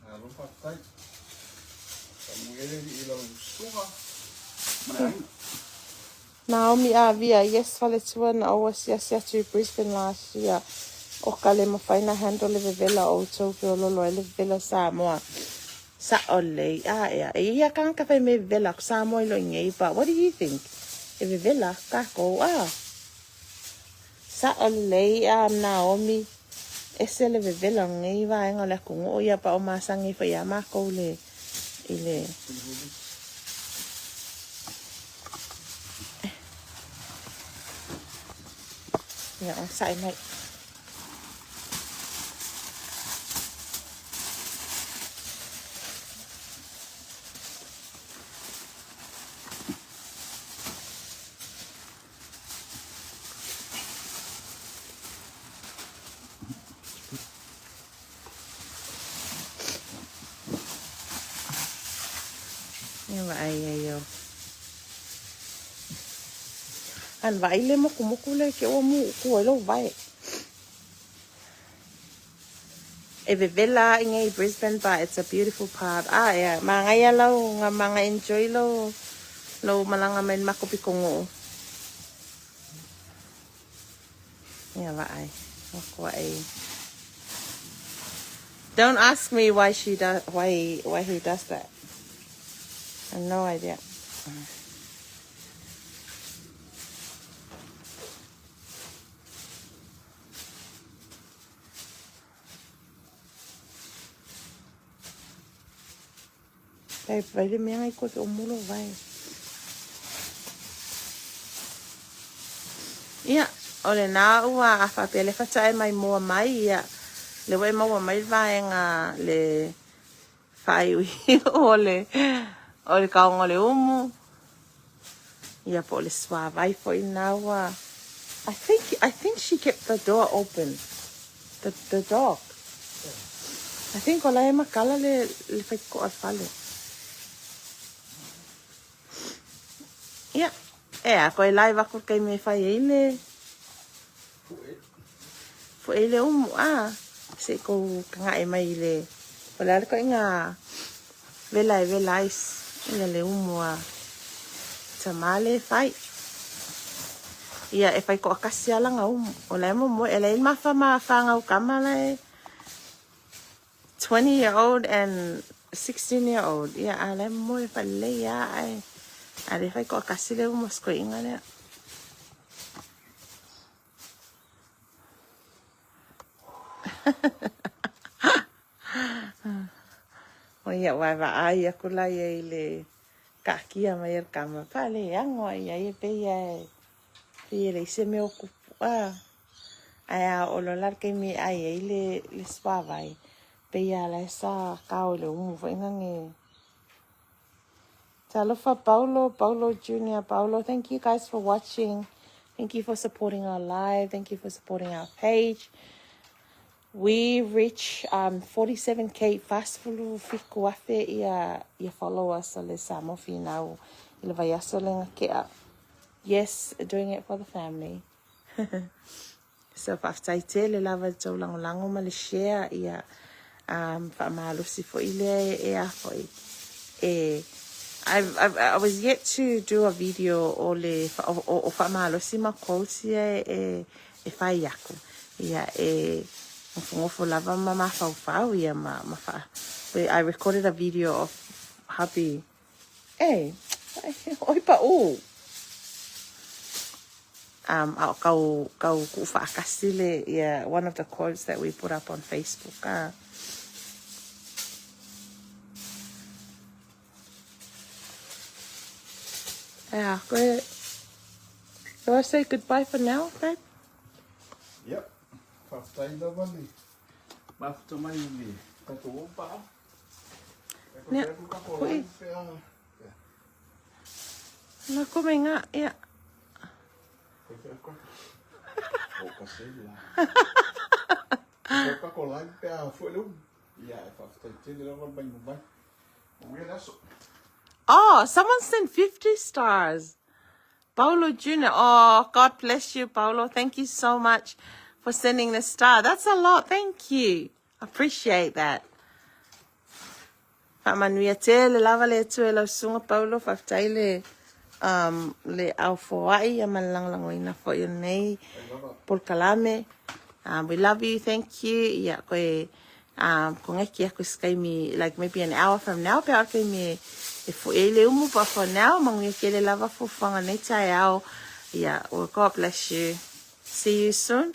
Malo faafetai. Faamanuia le Alii i lau susuga ma le aiga. Naomi Avia, yes faletua na ou asiasi atu i Brisbane last year o ka le mafai na handle le vevela o outou feololo ai le vevela o Samoa. Sa'o lelei, a ea, e i ai a tagata fai mea e vevela aku Samoa i loi nei, but what do you think? E vevela aku kākou, a? Sa'o lelei, a Naomi, ese le vevela o lenei vaega o le atunuu, ia pa o masani ai foi iā mākou le, i le, ia, onosai mai. Ia vaai ai o. An vaai le mokumoku lea ke ua mu'uku ai lou vae. E vevela a'i nei Brisbane, but it's a beautiful part. Ah, yeah. Magaia lau nga manga enjoy lou lou malaga mai le makou pitonu'u. Ia vaai. Makua'i. Don't ask me why she does why he does that. I have no idea. Vai, vai le mea ngai koe ke o mulo vai. Ia, o lena ua a faapea le fata e mai mua mai, ia, le ua e maua mai le vaega le faaiuiu o le o le taoga o le umu. Ia po o le suāwai foi lena ua I think I think she kept the door open. The the dog. I think o la e makala le le faitotoa o le fale. Ia, e a koe live aku le taimi e fai ai le Foe ai le umu, a se i kou tagae mai i le o le a le ituaiga vela e vela ai ia le umu a tama le fai. Ia e fai toatasi lava lana umu. O la e momoe, e leai le mafa ma fanau tama la e 20 year old and 16 year old. Ia a la e momoe faalelei lava ae a le fai toatasi le umu a si toeaina lea. O ia ua vaai aku la ia i le kaakia mai o le kama faaleago ai ia e pei e pei e leai se mea o tupu a ae a oo loa la le taimi e ai ai le le suavai pei a la e sa kao i le umu foi nane. Talofa Paulo, Paulo Junior, Paulo, thank you guys for watching. Thank you for supporting our live. Thank you for supporting our page. We reach 47K 47,000 ia ia followers o le Samoa Finau i le vaiaso lea na tea. Yes, doing it for the family. So faafetai tele lava i le tou lagolago ma le share ia faamalosi foi lea e a foi e I've, I've, I was yet to do a video o le o, o faamalosi ma quotes ia e, e fai aku ia e nofonofo lava ma mafaufau ia ma, ma fa, I recorded a video of hubby. Ei, oi paʻū. Um, a o kau, kau kuʻu faakasi le, yeah, one of the quotes that we put up on Facebook. Ah. Yeah, koe. Do I say goodbye for now, babe? Yep. Whakataina lava le mafuta mai i le tatou opa. Nea, koe. La ko me ngā, ia. Oh, someone sent 50 stars. Paulo Jr. Oh, God bless you, Paulo. Thank you so much for sending the star. That's a lot. Thank you. Appreciate that. Faamanuia tele lava le Atua i lau susuga Paulo, faafetai le um, le aufoai ia ma le lagolagoina foi o lenei polokalame. We love you, thank you. Ia koe um, kongeki aku se taimi, like maybe an hour from now, pe a o le taimi e, e fo'i ai le umu, but for now, manuia tele lava fuafuaga o lenei taeao. Ia, well, God bless you. See you soon.